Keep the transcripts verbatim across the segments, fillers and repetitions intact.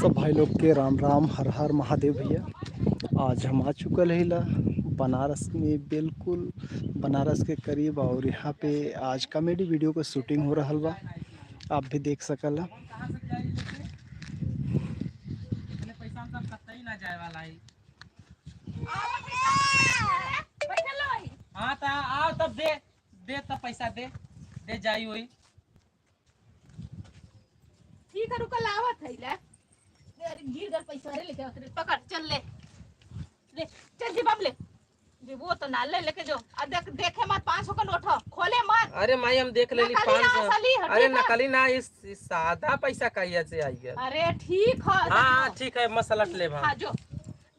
तो भाई लोग के राम राम, हर हर महादेव भैया। आज हम आ चुकल है ला बनारस में, बिल्कुल बनारस के करीब, और यहाँ पे आज कॉमेडी वीडियो को शूटिंग हो रहल बा, आप भी देख सकल। हाँ, त आओ तब दे, दे तब पैसा दे, दे जाई वही। ठीक है, रुको, लावत है, ले। ले, अरे, गिर गल पैसा रे, लेके आवत रे, पकड़, चल ले। ले, चल जी, बाप ले। जी, वो तो ना ले, लेके जो। आ देख, देखे मत, पाँच सौ का नोट हो, खोले मत। अरे माई, हम देख लेली नकली ना, पाँच सौ। असली है, अरे ठीक है। नकली ना, इस, इस सादा पैसा का ये से आई है। अरे ठीक है, हाँ, हाँ, ठीक है, मसलट ले भा। हाँ, जो,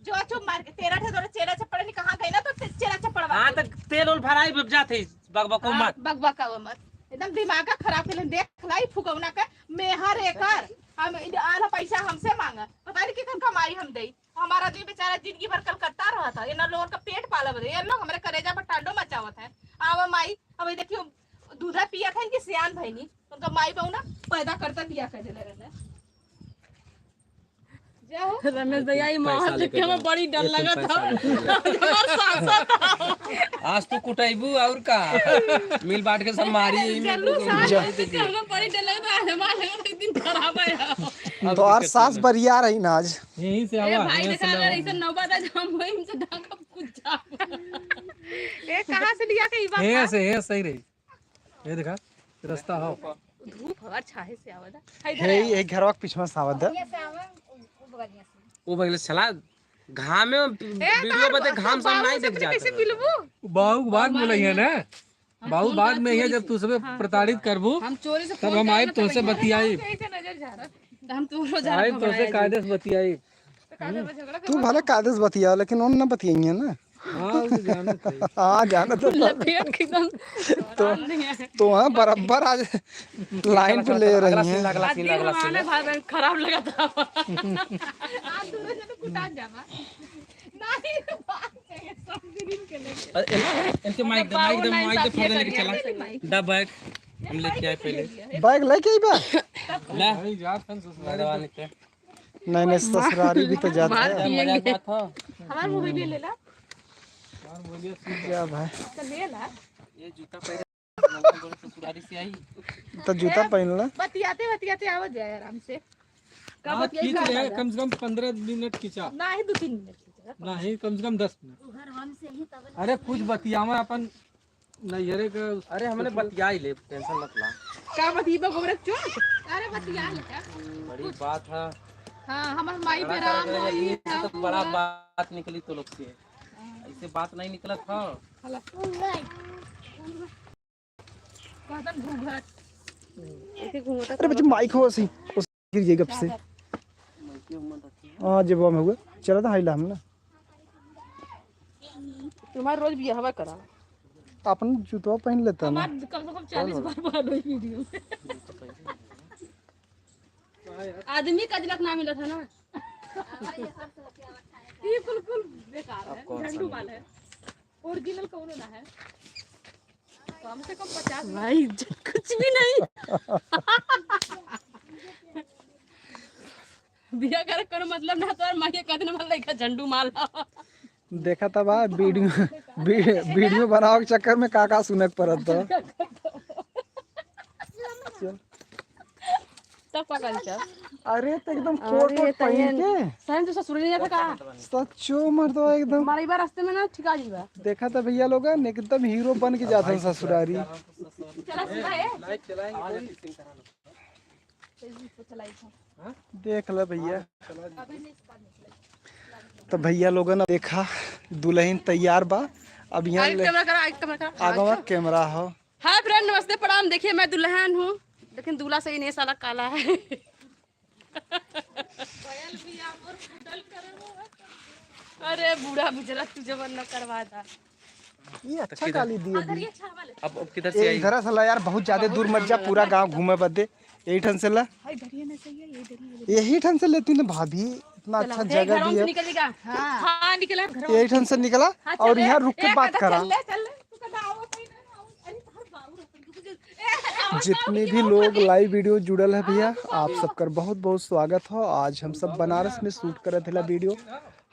जो चुप मार के, तेरह ठे तोरे चेला चप्पड़ नहीं, कहाँ गई ना तो ते-, चेला चप्पड़ हाँ, वाले। तो तेल उल भराई बिप जात है, बकबको हाँ, मत। बकबका वो मत। एकदम दिमाग का खराब कर देख लाई फुकौना का मेहर एकर। हम इन आधा पैसा हमसे मांगा, पता नहीं कितन कमाई हम देई। हमारा आदमी बेचारा जिंदगी भर कलकत्ता रहा था, इन लोगन का पेट पाला बदे, ये लोग हमरे करेजा पर टांडो मचावत है। आवा माई, अब ये देखियो, दूधा पिया था इनकी सियान भईनी, उनका माई बहू ना पैदा करता बिया कर देले रहना। जा हो। रमेश भैया, ये पैसा माहौल देख लेके के हमें जाओ। बड़ी डर ये तुम लगत पैसा है। लेके जाओ। हमार सास था। आज तू कुटैबू और का? मिल बांट के सब मारी यही में जल्लू तू सास मारी देख के देखी। हमें बड़ी डर लगत है, हमार लगत एक दिन खराब है। अब तो और दिक्कत सास नहीं। बरिया रही ना आज। यहीं से ए आवा, भाई, यहाँ देखा, से अगर लावा। ऐसे नौबत आ जाए, हम वहीं से धागा कुछ जाओ। ए, कहाँ से लिया के ई बात हे का? से, हे सही रही। ये देखा, रास्ता हो। धूप हवा छाहे से आवत है। हे, इधर हे, आवा। ये घरवा के पीछे से आवत है। ये से आवा, उ, उ बगलिया से। वो बगले से चला, घाम में ए, वीडियो तार बदे घाम सामने बाबू नहीं से देख पूछ के जाता कैसे है। मिलबू? बाबू के बाद हम बोले हैं ना। हम बाबू फोन बाद करत में ही है, चोरी जब से। तू सबे हाँ। प्रताड़ित करबू, हम चोरी से तब फोन हम आए करना तो उनसे पड़ेगा। बतियाई। कैसे नजर जा रहा? तो हम तो रोज आए तो उनसे पकड़ाए कायदे से बतियाई। तो कायदे में झगड़ा तू करवा भले दो। कायदे से बतिया, लेकिन उन ना बतियाई है ना। हाँ, वो तो जानत है। हाँ, जानत है। लपेट के एकदम तो, नहीं है। तो वहाँ बराबर आज लाइन पे ले अगला रही scene, हैं। अगला scene, अगला scene। भाई खराब लगा था। आज दोनों जने कुटान जावा। नहीं, बात नहीं है, सब दिन के लेके। अरे, इन-, इनके माइक दे, माइक दे, माइक दे, फोन लेके चला। दा बैग, हम लेके आए पहले। बैग लेके आई बा? ला। नहीं, जात हन ससुराल। नहीं, नहीं, ससुरारी भी तो जात है। हमार मोबाइल ले ला। क्या भाई? तो ले ला। ये जूता पहले ससुरारी से आई। तो जूता ए, पहन ला। बतियाते, बतियाते आवत जाए आराम से। का हाँ, बतियाई खींच का ले, फायदा? कम से कम पन्द्रह मिनट खींचा। ना ही दो तीन मिनट खींचा। ना ही, कम से कम दस मिनट। अरे, कुछ बतियावा अपन नैहरे के। अरे, हमने बतियाई ले, tension मत ला। का बतियाबा गोबरे चुप? अरे, बतिया ले का? बड़ी बात है। हाँ, हमार माई झगड़ा बेराम कर रहे होई हैं, है, तो बड़ा हुआ। बात निकली तो लोग से। हाँ। ऐसे बात नहीं निकलत है। हला। कहतन घूंघट। ऐसे घूंघट अरे बच्चे, माइक हो सी, उस गिर जाएगा गप से। हाँ, जब हम हुआ, चला था, हाइला हम ना। तुम्हार रोज बियाहवा करा। अपन जूतवा पहन लेता ना। हमार कम से कम चालीस बार बार रोज वीडियो में। आदमी का अजनक ना मिला था ना। ये बिल्कुल बेकार है, झंडू बाल है। Original कौनो ना है। कम से कम पचास भाई, कुछ भी नहीं। बिया करे कोनो मतलब ना, तोर माई के कहते ना, मतलब, लइका झंडू माल। देखा था बा, वीडियो, वी-, वीडियो बनावे के चक्कर में का का सुने के पड़त बा। चल। तब का करी चल? अरे, तो एकदम अरे, कोट वोट तो पहन ये के। सहन तो ससुर नहीं जाता का? सच्चो मर्दवा एकदम। हमारे बार रास्ते में ना ठिका जीवा। देखा था भैया लोगन, एकदम हीरो बन के जाता है ससुरारी। चला सीधा है। देख ले भैया। तो भैया लोगन, अब देखा, दुल्हन तैयार बा। अब यहाँ आगे ले, कैमरा करा, आगे कैमरा करा। आगवा कैमरा हो। हाय friend, नमस्ते, प्रणाम। देखिए, मैं दुल्हन हूँ, लेकिन दूल्हा सही नहीं, साला काला है। अरे बूढ़ा बुजरा, तू जवन न करवा दा। ये अच्छा गाली दिए दी। अब, अब किधर से ए, आई? इधर से ला यार, बहुत ज्यादा दूर मत जा, पूरा गांव घूमे बदे। यही ठन से ला। यही ठन से लेती ना भाभी, इतना अच्छा जगह भी है। हाँ, निकला। यही ठन से निकला और यहाँ रुक के बात करा। जितने भी लोग live video जुड़ल है भैया, आप सबकर बहुत बहुत स्वागत हो। आज हम सब बनारस में shoot करत हला video।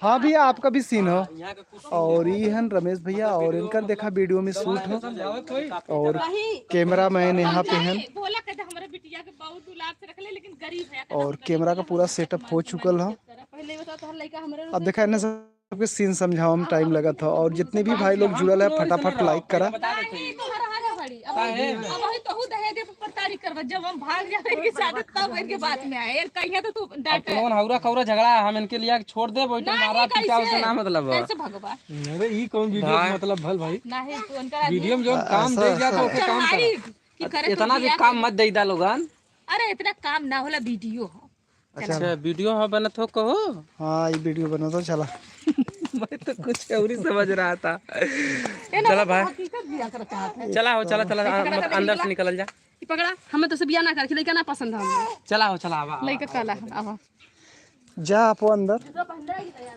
हाँ भैया, आपका भी scene हो। और ये हन रमेश भैया, और इनकर देखा video में shoot हो, और cameraman यहाँ पे हन। बोला कहते हमारे बिटिया के बहुत दुलार से रख ले, लेकिन गरीब है। और camera का पूरा setup हो चुकल हो। पहले बताओ, तोहर लइका हमरे अब देखा, इन्हें सबके scene समझावा में time लगत हो, और जितने भी भाई लोग जुड़ल है, फटाफट like करा। नहीं, तोहर हर घड़ी। अब काहे? अब वही तोहू दहेज पर तारीख करबा, जब हम भाग जाए इनके साथ, तब इनके बात में आए। यार, कहिया तो तू अब डांटे। कौन हौरा खौरा झगड़ा है, हम इनके लिया के छोड़ दे, बैठे नहीं, मारा पीटा, कैसे? उसे ना मतलब है। कैसे भगवा? अरे, ई कौन video भाई। मतलब भल भाई? नहीं, तू उनका video में जो काम ऐसा, दे गया था, ऐसा। ओके काम चढ़ाई करा। कि करे तो इतना भी बिया काम कर। मत दे दा लोगन। अरे, इतना काम ना होला, video हो। अच्छा। अच्छा, video ह बनत हो कहो। हाँ, ये video बनत हो, चला। मैं तो कुछ और ही समझ रहा था। ए ना, चला भाई। हकीकत दिया कर चाहत है। चला हो, चला, चला, एकरा मत, के अंदर से video निकल जा। ई पकड़ा, हमें तो से बिया ना करके लइका ना पसंद है हमें। चला हो, चला, आवा, आवा। लइका काला है, आवा। जा आपो अंदर।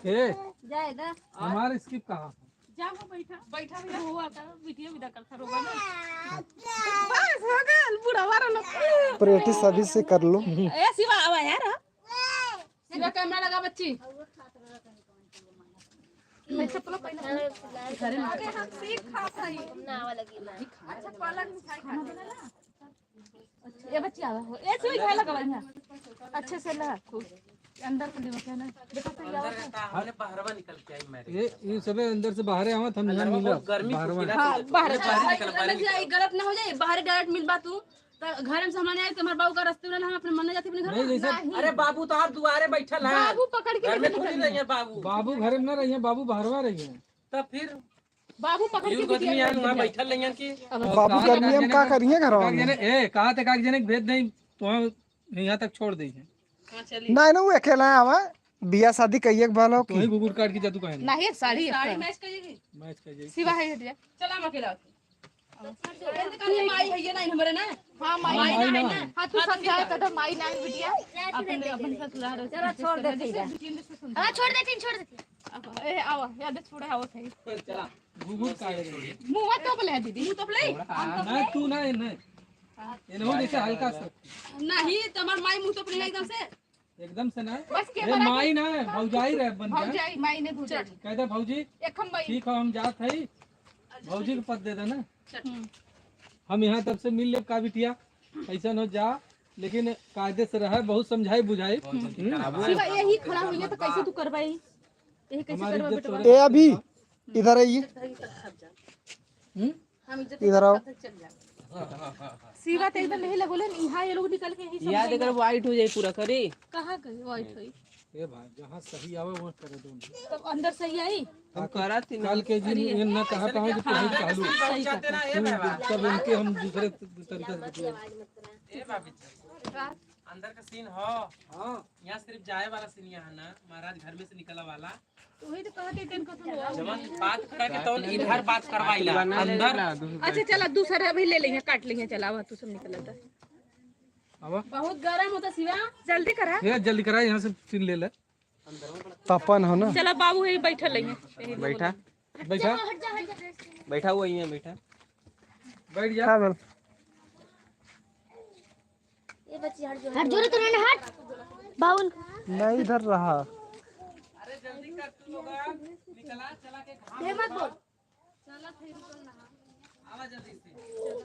ए, जाए दा। हमारे skip कहाँ? जा वो बैठा, बैठा भी हुआ था, video विदा करता रोगा ना। बस हो गल, बुढ़ावा रहना। Practice अभी से कर लो। ए शिवा, आवा यार। शिवा, camera लगा बच्ची। मैं चप्पल पहन। अरे, हम सीख खात हई। अच्छा, पालक में खाई खात हई। ए बच्ची, आवा हो। ए, सुई खाए लगा बढ़िया। अच्छे से ला, खूब। अंदर से लेवा के ना। देखो, सही आवा अंदर का। हमने बाहरवा निकल के आई मैं। ये, ये सबे अंदर से बाहरे आवत, हम यहाँ अंदर में मिला। बहुत गर्मी बाहरवा। हाँ, बाहर। बाहर निकल, बाहर निकल। गलत ना हो जाए, बाहर direct मिलबा तू। त घर में सामान आए, तुम्हारे बाबू का रास्ते में हम अपने मन जाती अपने घर नहीं, में। जैसे नहीं। अरे बाबू तो आप दुआरे बैठल हैं। बाबू पकड़ के घर में लेके थोड़ी निकल रही है बाबू। बाबू घर में ना रही है, बाबू बाहरवा रही है। तब फिर बाबू पकड़ के बुजुर्ग आदमी बिटिया आए, वहाँ बैठल रहियन कि अब बाबू का गर्मी में का करिए घर का में? जने, ए, कहा थे का जने भेद नहीं, तो हम यहाँ तक छोड़ दे हैं। हाँ, चलिए। नहीं, नहीं, वो अकेला है, आवा, बिया शादी कहिए के बालो तो की। ही घुघुर काट के जादू कहें। नहीं, साड़ी साड़ी एक। Match करिएगी। Match कर जाएगी। सिवा है हटिया। चला, हम अकेला आते हैं। ए, तो कहते माई है, ये नहीं हमारे ना। हाँ, माई माई नहीं। नहीं। हाँ, तू समझाए तो, तो माई नहीं बिटिया। अपन, अपन ससुराल है। चला, छोड़ दे, ठीक है। हाँ, छोड़ देती, छोड़ देती। अब, ए, आओ, याद छोड़ा, आओ सही। चला। घुघुर काट दे। मुँह तो बोले दीदी। मुँह तो बोले? ना, तू ना, ये नहीं। ये नहीं, जैसे हल्का सा। नहीं, तुम्हार माई मुँह तो बोले एकदम से। एकदम से ना। बस के ए, बना माई के ना, भौजाई रहे बन जा। भौजाई, माई ने भौजाई। कह दे भौजी, एक हम माई। ठीक हो, हम जात हई। भौजी के पद दे देना। हम्म। हम यहाँ तब से मिल लेब का बिटिया, ऐसा न जा, लेकिन कायदे से रहे, बहुत समझाई बुझाई। बहुत जल्दी हम्म। करावा। शिवा, यही खड़ा हुई है तो कैसे तू करवाई? यही कैसे हमारी करवा इज्जत बेटा? तोरे ए, अभी इधर आइए। हम्म? हम इज्जत इधर आओ। तक चल जाए। शिवा तो एकदम यही लगोले, यहाँ ये लोग निकल के यही सब याद लेंगे। अगर white हो जाए पूरा करे। कहाँ गए white होई? ए भाई, जहाँ सही आवे, वहाँ करे दो। तब अंदर सही आई? हम करा थी ना। कल के जी ने ना कहा था कि पहले चालू। सही कहा। तब इनके हम दूसरे तरीके से बतलाएं। ए बाबी जी, अंदर का scene हो। हाँ। यहाँ सिर्फ जाए वाला scene यहाँ ना, महाराज घर में से निकला वाला। वही तो कहते हैं, इनका तो जवन बात करे के तौन इधर बात करवाइला, अंदर। अच्छा, चला, दूसरा अभी ले लेंगे, काट लेंगे, चला, वह तू सब निकल आता। आवा। बहुत गरम होता शिवा। जल्दी करा। ये जल्दी करा, यहाँ से फिर ले ले। तपन हो ना। चला, बाबू यही बैठल लेंगे। बैठा। बैठा। बैठा हुआ ही है, बैठा। बैठ जा। का बोल? ए बच्ची, हट जो, हट जो रे, तू ना हट। बाउल। नहीं, इधर रहा। अरे जल्दी कर तू लोग, निकला, चला के घाम ये मत बोल। चला फिर निकल ना। आवा जल्दी से। दो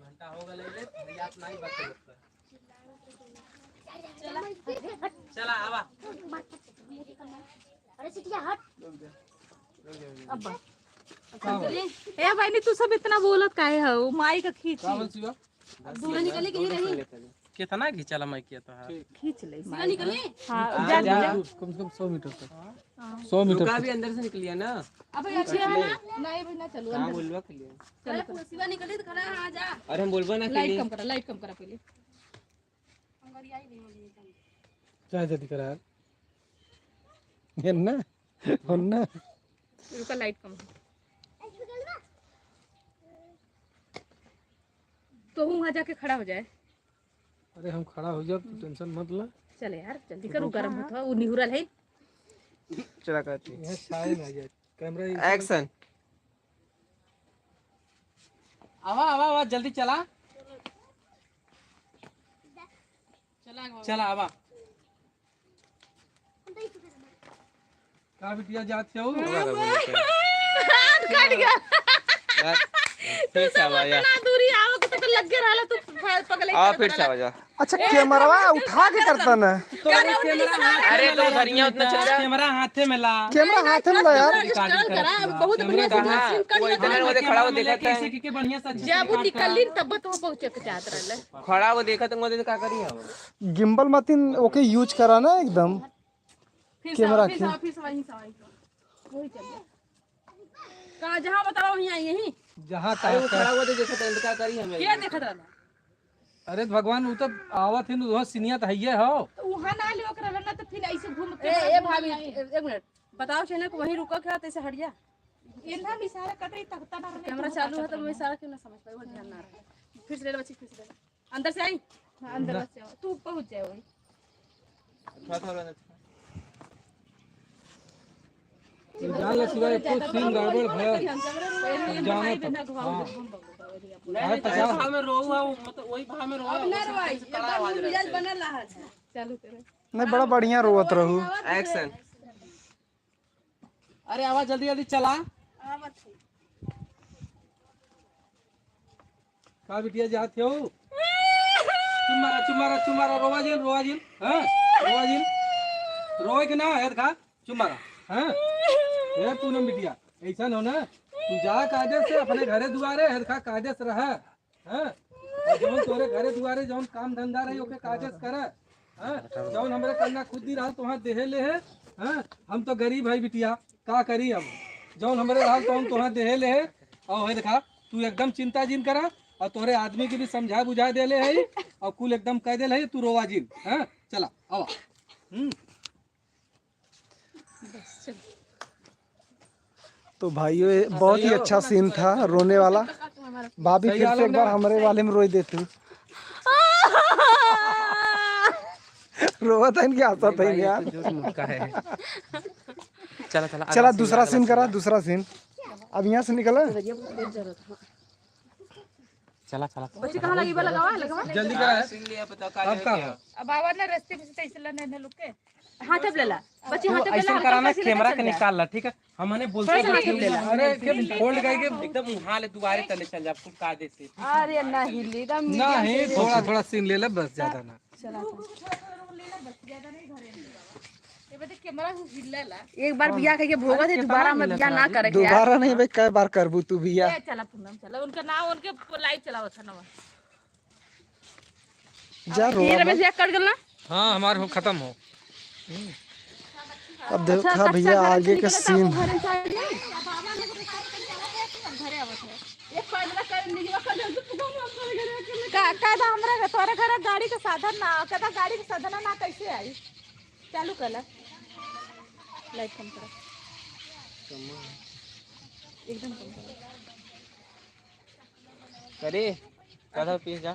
घंटा हो गए ले, भैया अपना ही बात करता। चला। चला, आवा। अरे सिटिया हट। अब्बा। ए बहनी, तू सब इतना बोलत काहे हो? माई का खींची। का बोल शिवा? दूर निकले के ही रही। कितना घिचला मैं किया तो है। खींच ले। शिवा निकले? हाँ, आ जा, जा। जा। कम से कम सौ मीटर तक। हाँ। सौ मीटर लुका तक। भी अंदर से निकलिया ना। अबे अच्छी है ना? नहीं भाई, ना चलो हाँ, अंदर। बोलवा के लिए। चलो, चलो। शिवा निकले तो खड़ा, हाँ, जा। अरे हम बोलवा ना के लाइट लिए। कम करा, लाइट कम करा पहले। क्या जल्दी करा यार? ये ना, और ना। रुका, लाइट कम। तो वहाँ जाके खड़ा हो जाए। अरे हम खड़ा हो जाब, तू tension मत ला। चले यार, जल्दी करो, रुका गरम हाँ। होता है, वो निहुरल है। चला करती। ये साइन आ जाए, कैमरा ये action। आवा, आवा, आवा, जल्दी चला। चला आवा। का बिटिया जात हो? हाथ कट गया। फिर से आवा जा। इतना दूरी आओ कि तो लग के रहला तू, पगले आ, फिर से आवा जा। अच्छा, कैमरावा उठा के करता ना। अरे, तो उधरिया उतना चल जा। कैमरा हाथे में ला। कैमरा हाथे में ला यार। बहुत बढ़िया से scene cut वो इधर वो खड़ा हो देखा था। कैसे के बढ़िया से अच्छे से जब वो निकल ली तब तो पहुंचे के चाहत रहले। खड़ा वो देखा तो वो का करी हम। Gimbal मतिन ओके use करा ना एकदम। फिर से, कैमरा फिर से, के। फिर से वहीं से, वहीं से। वही चल जा। कहाँ, जहाँ बताओ वहीं आई यहीं। जहाँ अरे वो का खड़ा हुआ तो देखा था, का करी हम। क्या देखा था? अरे भगवान, वो तो आवत है, वो सिनिया तो हइये हो। तो वहाँ ना ले ओकरा ना तो फिर ऐसे घूम के ए, ए भाभी, ए, एक मिनट। बताओ चैनल को वहीं रुका क्या, तैसे हट जा। इतना भी सारा कतरी तख्ता ना रहे, कैमरा चालू है तो मैं सारा क्यों ना समझ पाई, वो ध्यान ना रहे। फिर से ले ले बच्ची, फिर से ले ले। अंदर से आई? हाँ, अंदर ना। से आओ। तू पहुँच जाए वही। थोड़ा, थोड़ा, थोड़ा। ये जान ले, सिवाय एको scene गड़बड़ भयल, जानो तो। हाँ। नहीं, अरे, तो पचास भाव में रोऊ है, वो, मतलब, वही भाव में रोऊ है, अब ना रोवाई, एकदम मिजाज बनल रहा है। चालू करो। नहीं, बड़ा बढ़िया रोवत रहू। Action। अरे आवा, जल्दी जल्दी चला। आवत है। का बिटिया जात हो? चुप मारा, चुप मारा, चुप मारा, रोवा जिन, रोवा जिन, हाँ? रोवा जिन। रोवे के ना, हेद खा, चुप मारा, हाँ? ए पूनम बिटिया, ऐसा हो ना, तू जा कायदे से अपने घरे दुआरे, हेद खा, कायदे से रहा। हाँ? और जौन तोरे घरे दुआरे जौन काम धंधा रही, ओके काजे से करे। हाँ? जौन हमरे कन्या खुद दी रहल, तोहाँ देहे ले है। हाँ? हम तो गरीब है बिटिया, का करी हम? जौन हमरे रहल, तौन तोहाँ देहे ले है। और है देखा, तू एकदम चिंता जिन करा, और तोहरे आदमी के भी समझा बुझा देले है, और कुल एकदम कह देले है, तू रोवा जिन। हाँ? चला, आवा। हम्म। तो भाइयों, ये बहुत ही अच्छा scene था, रोने वाला। भाभी, फिर से एक बार हमरे वाले में रोई दे तू। रोवत है इनके, हंसत है यार। चला, चला, चला, दूसरा scene करा, दूसरा scene। अब यहाँ से निकला। चला, चला, चला। बच्ची कहाँ लगी बा? लगावा, लगावा। जल्दी करा है। अब का हो? अब आवा ना, रस्ते में से तैसे लने ने लुक के। हाथ अब लेला। बच्ची, हाथ अब लेला, ऐसा करा ना, कैमरा के निकाल ला, ठीक है? हमने बोलते थोड़ा सा हाथ लेला। अरे, के फोल्ड करके एकदम उहाँ ले दुआरे तले चल जा, खूब कायदे से। अरे, नहीं, लीदा, medium नहीं, से थोड़ा, थोड़ा scene ले ले, बस, ज्यादा ना। चला, चला। ये बदे कैमरा से हिलला। एक बार बियाह कइके भोगत है, दोबारा में बियाह ना करे के यार। दोबारा नहीं भाई, कई बार करबू तू बियाह? ए, चला पूनम, चला। उनका नाम, उनके live चलावत है ना। जा रो ये अब। रमेश भैया कट गल ना? हाँ, हमार हो, खत्म हो। अब देखा भैया, आगे का scene। का, का दा हमरा, तोरे घर गाड़ी के साधन ना, का दा गाड़ी के साधन ना, कैसे आई? चालू कर ला। Light कम करो। एकदम कम करो। करे, कदर पीस जा।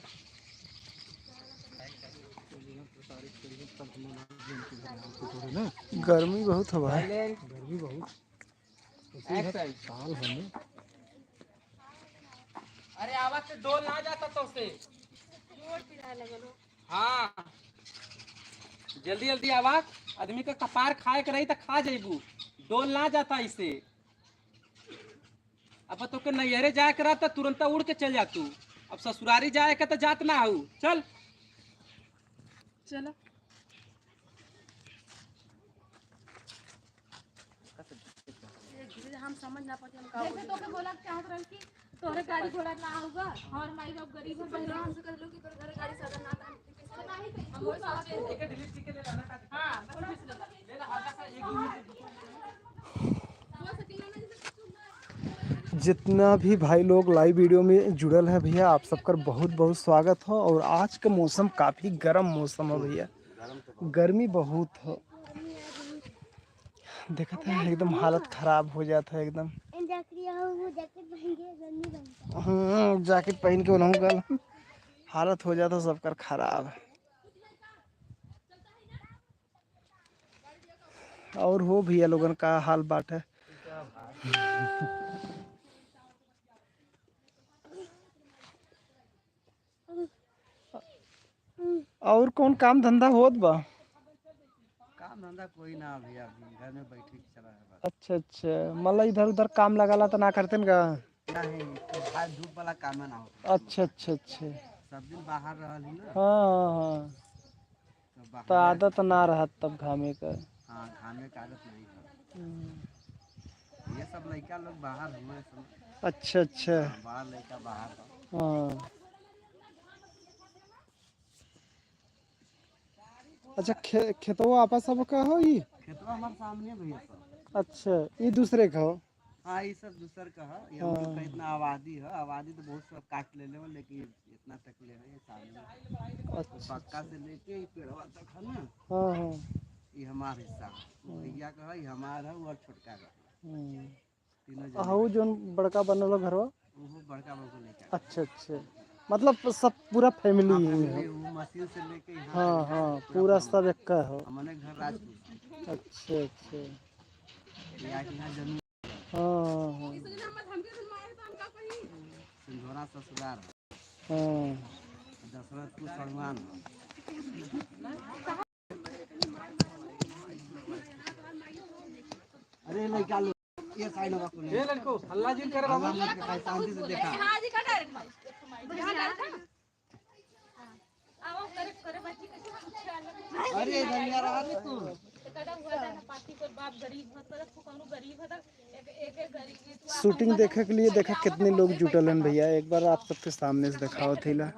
गर्मी बहुत है भाई। Silent। गर्मी बहुत। Action। साल भर में। अरे आवाज से डोल ना जाता तो से। हाँ, जल्दी जल्दी आवाज। आदमी का कपार खाए के रही तो खा जइबू। डोल ना जाता इसे। अब तोके नैहरे जाए के रहता, तुरंत उड़ के चल जा तू। अब ससुरारी जाए के तो जात ना हऊ। चल। चला। हम समझ ना पाते, हम का जैसे बोले। तोके बोला चाहत रहल कि तोहरे गाड़ी घोड़ा ना होगा, हमार माई बाप गरीब है, पहले हमसे कह लो कि तोहरे घरे गाड़ी साधन ना था। जितना भी भाई लोग live video में जुड़ल है भैया, आप सबकर बहुत बहुत स्वागत हो। और आज का मौसम काफ़ी गर्म मौसम है भैया, गर्मी बहुत हो। देखत है एकदम हालत खराब हो जात है एकदम। हम्म, jacket पहन के उन्हों गल हालत हो जात है सबकर खराब। और हो भैया लोगन का हाल बाट है? और कौन काम धंधा होत बा? काम धंधा कोई ना भैया, अभी घर में बैठे के चला है बस। अच्छा, अच्छा, मतलब इधर उधर काम लगाला त ना करते न का? नहीं, आज धूप वाला काम ना होता। अच्छा, अच्छा, अच्छा। सब दिन बाहर रहल ही ना। हाँ, हाँ, हाँ। तो तो बाहर आदत ना रहत तब घामे का। हाँ, घामे का आदत नहीं है। हम्म। ये सब लड़का लोग बाहर हुए सब। अच्छा, अच्छा। हाँ, बाहर लड़का बाहर बा। हाँ। अच्छा, खे-, खेतवा आपा सब का हो ई? खेतवा हमारे सामने भैया सब। अच्छा, ई दूसरे का हो? हाँ, ई सब दूसर का हो। ये हम लोग का हाँ। इतना आबादी है, आबादी तो बहुत सब काट ले ले, लेकिन इतना तक ले है ये सामने। अच्छा, पक्का अच्छा। से लेके ई पेड़वा तक है ना, हाँ, हाँ। ये हमार हिस्सा है। वो हाँ। भैया का है, ये हमार है, वो और छोटका का। हम्म। तीनों जने। अहू जौन बड़का बनल हो घरवा? ओहो बड़का बबू लेके आए। अच्छा, अच्छा। मतलब सब पूरा family हाँ, ही family है। वो मशीन से लेके यहाँ हाँ, तक हाँ, पूरा पूरा family। सब एक का हो। हमने घर राजपूत। अच्छा, अच्छा। यहाँ की यहाँ जमीन। हाँ, हाँ, हाँ। सिंधोरा ससुराल। हाँ। दशरथ कुल सलमान। अरे लड़का लो, ये side होगा कोने। ए लड़को, हल्ला जिन करे बाबू। हल्ला मत कर, भाई, शांति से देखा। अरे इधर नहीं आ रहा है तू। शूटिंग देखे के लिए देखा कितने लोग जुटल हैं भैया, एक बार आप सबके सामने से दिखाओ थैला।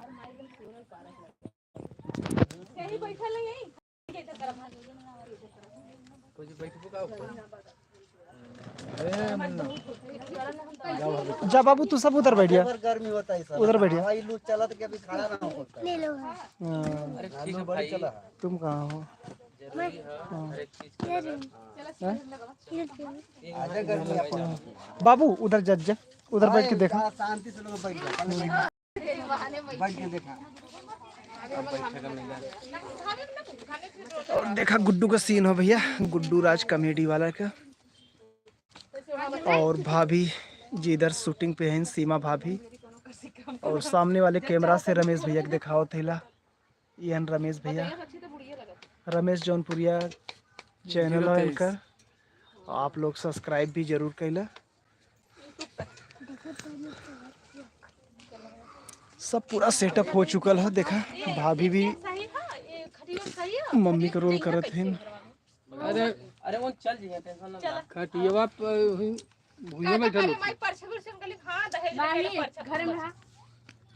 जा बाबू, तू सब उधर बैठ जा। अगर गर्मी होता है सर, उधर बैठ जा। हवाई लू चलत के अभी खड़ा ना हो सकता है। ले लो। हाँ। अरे ठीक है भाई। तुम कहाँ हो? हाँ। हाँ? आजा गर्मी। बाबू उधर जा, जा, उधर बैठ के देखा। शांति से लोग बैठ जाओ। बैठ के देखा। और देखा गुड्डू का scene हो भैया, गुड्डू राज comedy वाला का। और भाभी जी इधर shooting पे हैं, सीमा भाभी। और सामने वाले camera से रमेश भैया के दिखाओ थैला, ये हैं रमेश भैया, रमेश जौनपुरिया channel है इनका, आप लोग subscribe भी जरूर कैला। सब पूरा setup हो चुकल है। देखा भाभी भी मम्मी का role करत हैं। अरे, अरे वो चल जी, tension ना ले। खटियावा पे हुई, भुइया बैठल होती। माई परछन उरछन के लिए, हाँ, दहेज नहीं, लेके परछन घर में रहा।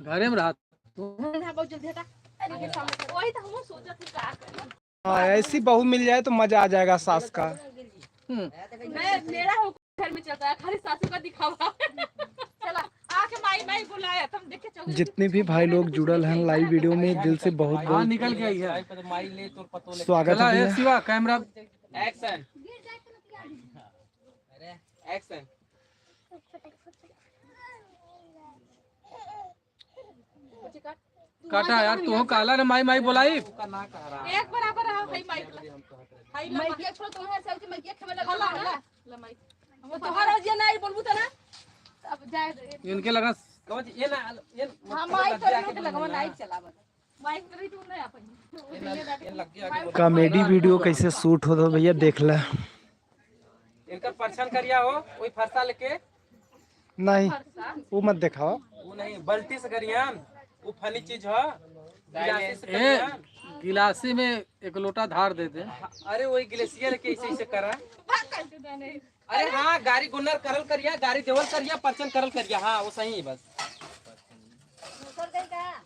घरे में रहा। घर में रहा, बहुत जल्दी हटा। अरे, ये सामने से। वही तो हम सोचत ही का करी। हाँ, ऐसी बहू मिल जाए तो मजा आ जाएगा सास का। हम्म। मैं, मेरा हो घर में चलता है, खाली सासू का दिखावा। चला, आके माई, माई बुलाया, तुम देखे चलो। जितने भी भाई लोग जुड़ल हैं live video में, दिल से बहुत हाँ, बहुत निकल गई है। स्वागत है चला, ए भैया। शिवा, camera। Action। Action। काटा यार, तू काला रे, माई माई बोलाई। एक बराबर रहा, भाई माई बोला। भाई माई के छोड़, तुम्हारे साल की माई के खेमे लगा हला, हला। हला। ले माई। वो तोहार हो जिया, नहीं बोलबू तो ना। अब जाए दे। इनके लगा। कौन सी? ये ना, ये हाँ, माई तो नहीं लगवा, नहीं चलावा। माई तो नहीं, तू नहीं आ पाई। ये ना, ये लग गया आगे बोल। Comedy video कैसे shoot होत हो भैया, देख ला। इनकर परछन करिया हो, वही फरसा लेके। नहीं, फरसा? वो मत दिखाओ। वो नहीं, बल्टी से करियन, वो funny चीज हो। गिलासी से ए, करियन। गिलासी में एक लोटा धार दे दे। हाँ, अरे वही गिलासिया लेके ऐसे, ऐसे करा। बात करते थे नहीं। अरे हाँ, गारी गुन्नर करल करिया, गारी देवल करिया, परछन करल करिया, हाँ, वो सही है बस। दूसर कहीं का?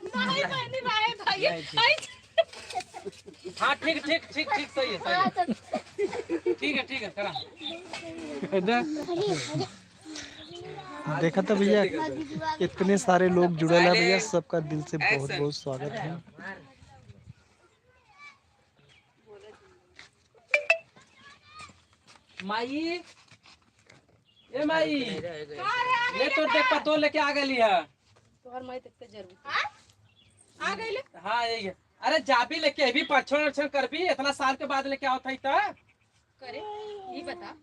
नहीं, नहीं, नहीं, भाई, भाई, भाई। हाँ, ठीक, ठीक, ठीक, ठीक, सही है, सही है। ठीक है, ठीक है, करा। देखा तो भैया, इतने सारे लोग जुड़ल है भैया, सबका दिल से बहुत बहुत स्वागत है। माई, ए माई, का रे, आ गइल ले तोर का? देख पतोह लेके आ गइली है। तोहर माई तक के जरूर। आ? आ गइले? हाँ, यही है। अरे जाबी लेके अभी परछन उरछन करबी, इतना साल के बाद लेके आवत है त। करे, ई बता,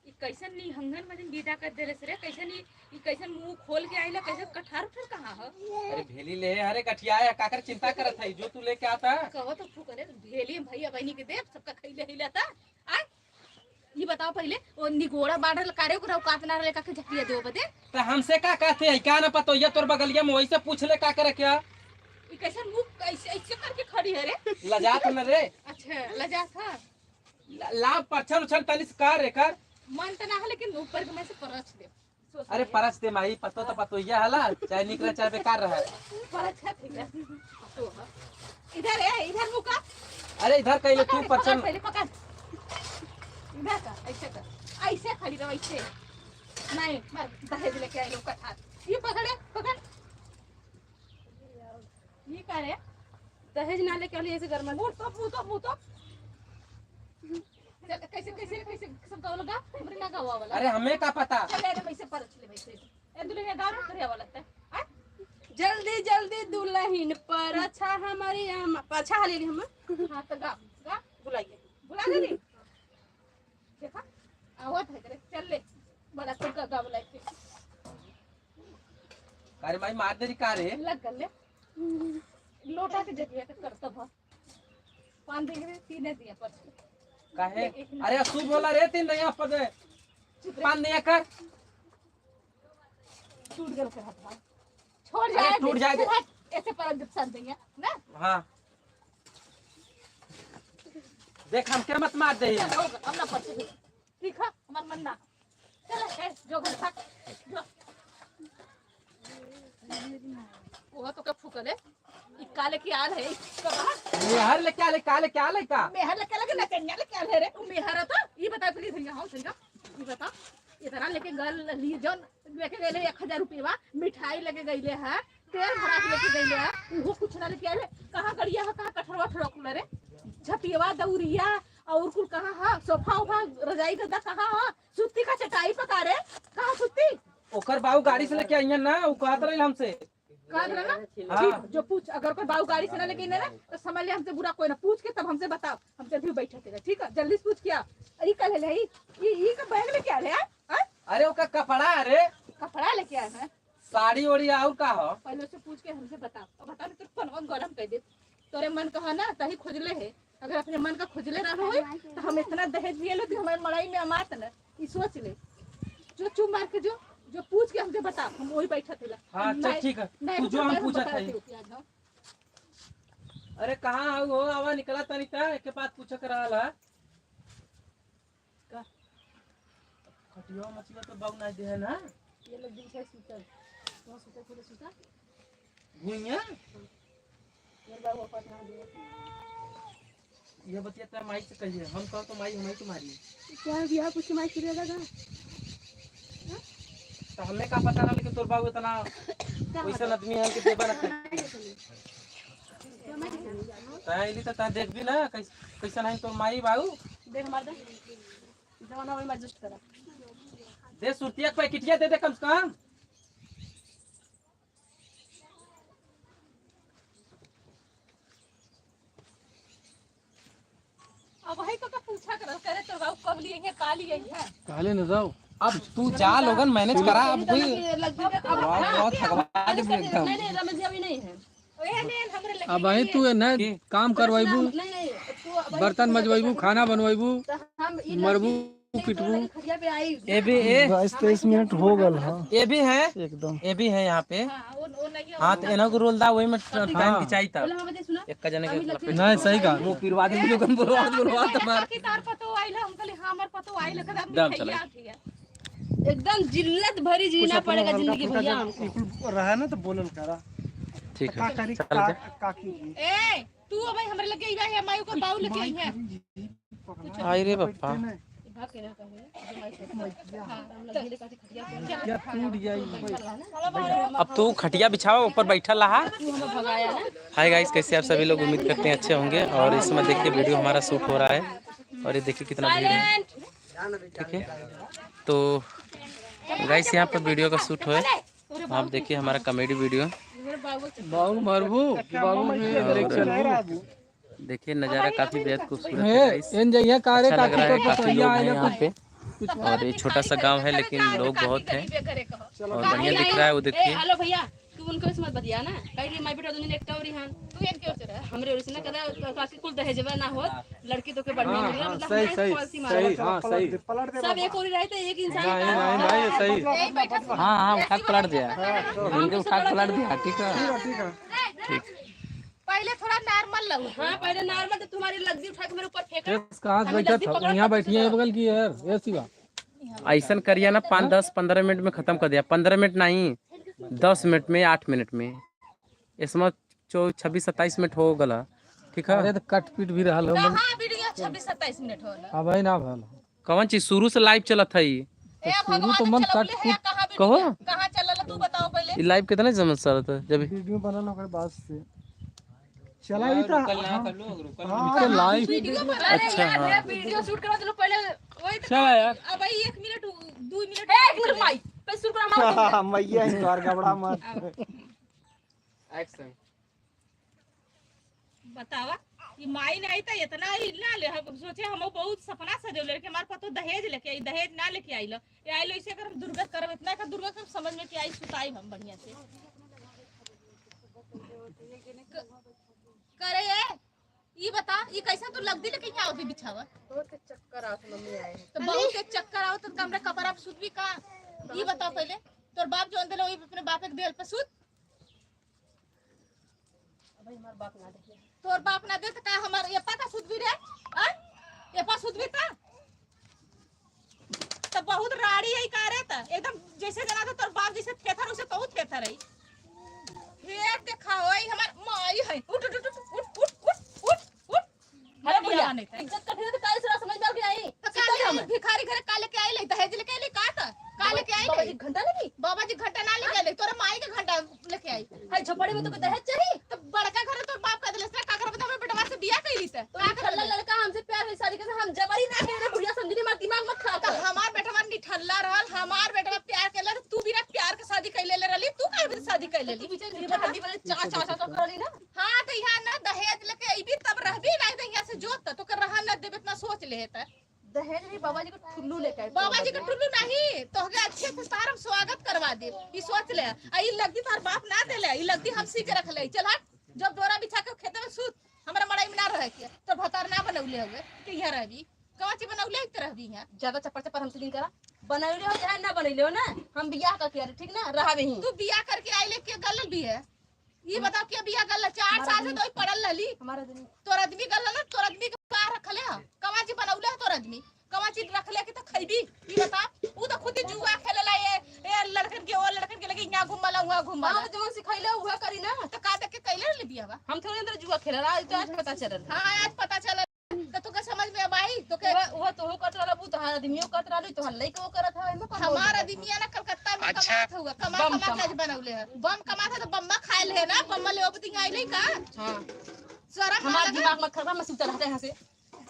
ई कैसन निहंगन मजन विदा कर देले से रे, कैसन ई, ई कैसन मुंह खोल के आइला, कैसन कठार उठार कहाँ ह? अरे भेली ले, अरे गठिया है, काकर चिंता करत है, जो तू लेके आता। कहो तो फूक रे, भेली हम भैया बहनी के देब, सबका खैले हिला था। आय, ई बताओ पहिले, ओ निगोड़ा बाढ़ल कारे ओकरा औकात ना रहले काके झटिया देव बदे? त हमसे का कहते है, क्या ना पतो, ये तोर बगलिया में वैसे पूछ ले का करे क्या? ई कैसन मुंह कैसे ऐसे करके खड़ी है रे? लजात न रे। अच्छा, लजात है। ला-, लाभ परछन उछन तनी से कर एकर। मन त ना है, लेकिन ऊपर के में से परछ दे। सोच अरे ले। परछ दे माई, पतो तो पतोहिया हला, चाहे निक रहा, चाहे बेकार रहा। परछ है, ठीक है। तो है। इधर है, इधर मुँह कर। अरे इधर कहीं ले तू पकड़, पकड़, परछन। पहले पकड़। इधर कर, ऐसे कर। ऐसे खड़ी रहो, ऐसे। नहीं, बस दहेज लेके आई लोग का हाथ। ये पकड़े, पकड़। ये का रे? दहेज ना लेके आली ऐसे घर में। मुँह तो, मुँह तो, मुँह तो। चल, कैसे, कैसे, कैसे, सब गाँव लगा? हमरे ना गाँव वाला। अरे, हमें का पता? चल, अरे, वैसे परछ ले, वैसे। ए, दुल्हनिया गाँव में करे वाला ते। हाँ? जल्दी, जल्दी दुल्हन परछा हमारी आम-, पाछा ले ली हम। हाँ, तो गा, गा। बुलाइए। बुला दे दी। देखा? आवत है करे। चल ले। बड़ा तो गा, गा बुलाइए। अरे माई, मार देरी का रे? लग गल ले। लोटा के जरिया के करतब ह। पान दे रे, तीने दिया पर। काहे? एक मिनट। अरे, अशुभ होला रे, तीन नहीं पदे। चुप रे। पान दिया कर। टूट गल के हाथ। छोड़ अरे, जाए, टूट जाए दे। हट, ऐसे परम जब सर देंगे, ना? हाँ। देख, हमके मत मार दे। चल, हो गया, हम ना परछी। ठीक है, हमार मन ना। चल, ए, जो घर भाग, जो। वो तो कब फूकल है? ई काले की आल है, ई कब है? मेहर लेके आले, काले क्या लेका? मेहर लेके आले कि नचनिया लेके आले रे? उ मेहर है तो, ई बता, please, भैया, हाँ, भैया, ई बता, इतना लेके गल ली, जौन लेके गइले एक हजार रुपया, मिठाई लेके गइले है, तेल भरा के लेके गइले है, उहो कुछ ना लेके आले। कहाँ गड़िया है, कहाँ कठरवा ठरवा कुल रे? झटियवा, दौरिया, और कुल कहाँ है? सोफा उफा, रजाई गद्दा कहाँ है? सुत्ती का चटाई पका रे, कहाँ सुत्ती? ओकर बाऊ गाड़ी से लेके आइहन ना, उ कहत रही हमसे। कहत रहे ना? हाँ। ठीक, जो पूछ, अगर कोई बाऊ गाड़ी से ना लेके आइहन ना, तो समझ ले हमसे बुरा कोई ना। पूछ के तब हमसे बताओ, हम जल्दी बैठा तेरा, ठीक है? जल्दी से पूछ के आ। अरे कल है, ई, ई का बैग में क्या ले आए? हाँ? अरे ओकर कपड़ा, अरे। कपड़ा लेके आए हैं? साड़ी ओड़ी और का हो? पहले से पूछ के हमसे बता। अब बता, तो कौन कौन गरम कर दे? तोरे मन कहा ना, तही खोजले है। अगर अपने मन का खोजले रहो होई, तो हम इतना दहेज लिए लो कि हमारे मड़ाई में अमात न। ई सोच ले। जो चुप मार के जो, जो पूछ के हमसे बता, हम वही बैठा थिला। हाँ, चल, नहीं, ठीक है। नहीं, तू जो, हम पूछत हई। अरे, कहाँ हऊ हो? आवा, निकला तनी त, एके बात पूछे के रहल है। का? खटिया मचिया तो बाऊ ना दे है ना? ये लोग दिन से सुतल। वहाँ सुतल, खुले सुतल। भुइया? ये बाबू अपन ना दे। ये बतिया तो माई से कहिए, हम कहो तो माई हमारी तुम्हारी। क्या बियाह कुछ माई करिए लगा? तो हमें का पता ना, लेकिन तोर बाबू इतना वैसन आदमी है कि देबा ना करे। तैं अइली तो तैं देखबी ना, कैस-, कैसन है तोर माई बाबू। देख मार दे। जमाना वही में adjust करा। दे सुरतिया के पैकेटिया दे दे कम से कम। अब वही तो, तो पूछा करल करे, तो बाबू कब लिए हैं, का लिए हैं? काले न जाओ। अब तू जा लोगन, manage करा, अब कोई। अब, अब, बहुत थकवा दे एकदम। नहीं, नहीं, रमेश जी अभी नहीं है। अब भाई तू है ना, की? काम करवाइबू, नहीं, नहीं, तू अब बर्तन मजवाइबू, खाना बनवाइबू, तो हम ई मरबू, लड़की पिटबू। खटिया पे आई। ये भी, ये बाईस तेईस मिनट हो गल, हाँ। ये भी है, एकदम। ये भी है यहाँ पे। हाँ, वो, वो नहीं है, हाँ, वो तो एना को रोल दा, वही में हाँ। Time खिंचाई था। बोला, हाँ, बजे सुना। एक का जने के हम ई लपेट लड़की नहीं, सही कहा। वो पिरवा दे, वीडियो कॉल बुलवा, बुलवा तुम्हारा। की तार पतो आइल, हम कहले, हाँ, हमार पतो आइल, एकदम दम चला। मिठाइया, मिठाइया। एकदम जिल्लत भरी जीना पड़ेगा जिंदगी भैया हमको। रहा ना तो बोलल करा। ठीक है, का करी, चल का, दे। का कीजिए? ए, तू अब हमरे लगे इबा है, माई को बाऊ लेके आई है। आई रे बप्पा। या टूट जाई। अब तू खटिया बिछावा, ऊपर बैठल रहा। हाय गाइस, कैसे आप सभी लोग? उम्मीद करते हैं अच्छे होंगे। और इस समय देखिए वीडियो हमारा शूट हो रहा है और ये देखिए कितना भीड़ है। ठीक है, तो गाइस यहाँ पर वीडियो का शूट है, आप देखिए हमारा कॉमेडी वीडियो। बाबू मरबू, बाबू में और देखिए नज़ारा काफ़ी बेहद खूबसूरत है गाइस। एन जइया का रे अच्छा लग रहा है, काफी लोग हैं यहाँ पे। और ये छोटा सा गांव है, लेकिन लोग बहुत हैं और बढ़िया दिख रहा है। वो देखिए। हेलो भैया, तू उनको से मत बतिया ना, कहीं कि माई बेटा दोनों एक टौरी हन। तू एक के ओर से रह। हमरे ओर से ना कदा, काकी कुल दहेजवा ना होत, लड़की तो के बढ़िया मिल गया, मतलब सही, हमारे सही, पॉलिसी मार सही, हाँ, सही। सब एक ओर रहे तो एक इंसान नहीं, नहीं, नहीं, ये सही। हाँ, हाँ, उठा के पलट दिया। उनके उठा के पलट दिया, ठीक है? ठीक है, ठीक है। ठीक। पहले थोड़ा नॉर्मल लगो। हाँ, पहले नॉर्मल, तो तुम्हारी लग्गी उठा के मेरे ऊपर फेंका। कहाँ से बैठा था? यहाँ बैठी है, बगल की है यार, ये शिवा। ऐसन करिया ना, पाँच, दस, पन्द्रह मिनट में खत्म कर दिया। पन्द्रह मिनट नहीं, दस मिनट में, आठ मिनट में। इसमें चौ-, छब्बीस, सत्ताईस मिनट हो गला, ठीक है? अरे, तो कट पीट भी रहल हो, मन। कहाँ वीडियो छब्बीस, सत्ताईस मिनट होला? अब है ना भल। कौन चीज शुरू से लाइव चलत है ई? ए, तो शुरू भगवान तो मन चलौले कट है, कूट कहाँ वीडियो? कहो। कहाँ चलल, तू बताओ पहले। ई लाइव कितने समय से चलत है? जब वीडियो बनल ओकर बाद से चला ई तो, रुकल ना, हाँ। कर लो, रुकल हाँ, ना। तो लाइव। वीडियो बना रहे अच्छा, हैं, हाँ। वीडियो शूट करो, चलो पहले वही तो। चला यार। अब भाई एक मिनट, दो मिनट। ए, एक मिनट भाई, पहले शुरू करो, हम मैया ही तोर गबड़ा मत। एक्शन। बतावा, ई माई नहीं त इतना ही ना ले, हम सोचे हम बहुत सपना सजौले कि हमार पतो दहेज लेके आई, दहेज ना लेके आई लो। ये आई लो इसे अगर हम दुर्गत करब, इतना का दुर्गत करब, समझ में कि आई सुताई हम बढ़िया से। क-, करे ये, ई बता, ई कैसा तू लगदी लेके यहाँ होती बिछावा? बहुत चक्कर आवत मम्मी आए। तो बहुत के चक्कर आवत तो हमरा कपड़ा पे सुतबी का? ई बताओ पहले, तोर बाप जो अंदर वही अपने बाप के देल पे सुत। अबे हमार बाप ना देखे। तोर बाप ना दे त का हमार एपा का सुधबी रे? आ? एपा सुधबी त? त बहुत राड़ी है का रे त? एकदम जैसे जना तो तोर बाप जैसे थेथर उसे तहु थेथर है। फेर देखा होई हमार माई है। उठ, उठ, उठ। अरे भैया, नहीं, नहीं। इज्जत का फिर तो काहे से समझ में आवे कि नहीं? तो का ले, भिखारी घरे का लेके आई ले, दहेज लेके आई ले, का त? का लेके आई बाबा ले? जी घंटा लेके? बाबा जी घंटा ना लेके आई ले, तोरा माई के घंटा लेके आई। हाय झोपड़ी में तो कोई दहेज चाहिए? तो बड़का घर तोर बाप का दिलस ना, का घर बता, हमरे बेटवा से बियाह कइली त? तो का घर निठल्ला बता? लड़का हमसे प्यार से शादी करे, हम जबरी ना करे, बुढ़िया समझी, हमार दिमाग मत खराब तो कर। हमार बेटवा निठल्ला रहल, हमार बेटवा प्यार के लड़, तू बिना प्यार के शादी कइले ले रहली, तू काहे बिना शादी कइले ली? तू पीछे निठल्ला वाले चा, चा, चा, चा कर रही ना। हाँ, तो यहाँ ना दहेज लेके अइबी तब रहबी, नहीं तो यहाँ से जोत त तोके रहा न देबे, इतना सोच ले त। दहेज नहीं, बाबा जी को ठुल्लू लेके आई। बाबा जी को ठुल्लू नहीं, तोहके अच्छे से तार हम स्वागत करवा दे। ई सोच ले, आ ई लगदी तार बाप ना देले, ई लगदी हम सी के रख ले। चल हट, जब डोरा बिछा के खेते में सूत, हमरा मड़ई में ना रहे के। तो भतार ना बनौले हवे कि यहाँ रहबी, कौची बनौले है तो रहबी यहाँ। ज्यादा चप्पर चप्पर हमसे नहीं करा, बनौले हो चाहे ना बनौले हो ना, हम बियाह करके आ रहे, ठीक ना, रहबे ही। तू बियाह करके आई ले के गलल भी है, ई बताओ के बिया गल, चार साल से तो पड़ल रहली। हमार आदमी। तोर आदमी गल ना, तोर आदमी के का रखले ह? कवा चीज बनौले ह तोर आदमी? कवा चीज रखले कि त खइबी? ई बता। उ त खुद ही जुआ खेलेला, ए, ए लड़कन के, ओ लड़कन के लगे यहाँ घुमला, वहाँ घुमला। हाँ, तो जवन सिखैले उहे करी ना। त का देख के कैले रहली बियाहवा? हम थोड़े अंदर जुआ खेलल, आज तो आज पता चलल। हाँ, आज पता चलल। त तोके समझ में अब आई? तोके वो, वो तोहू करत रहल, उ तोहार आदमियो करत रहल, तोहार लइको करत है, एमे कौन हमार आदमिया ना कलकत्ता में अच्छा। कमात हुआ, कमा, बम कमा के कमा। आज बनौले है। बम कमात है तो बम्मा खाए ले है ना, बम्मा ले ओबती आई नहीं का? हाँ। शर्म ना हमार लगे? दिमाग मत खराब, मैं सुनता रहता यहाँ से।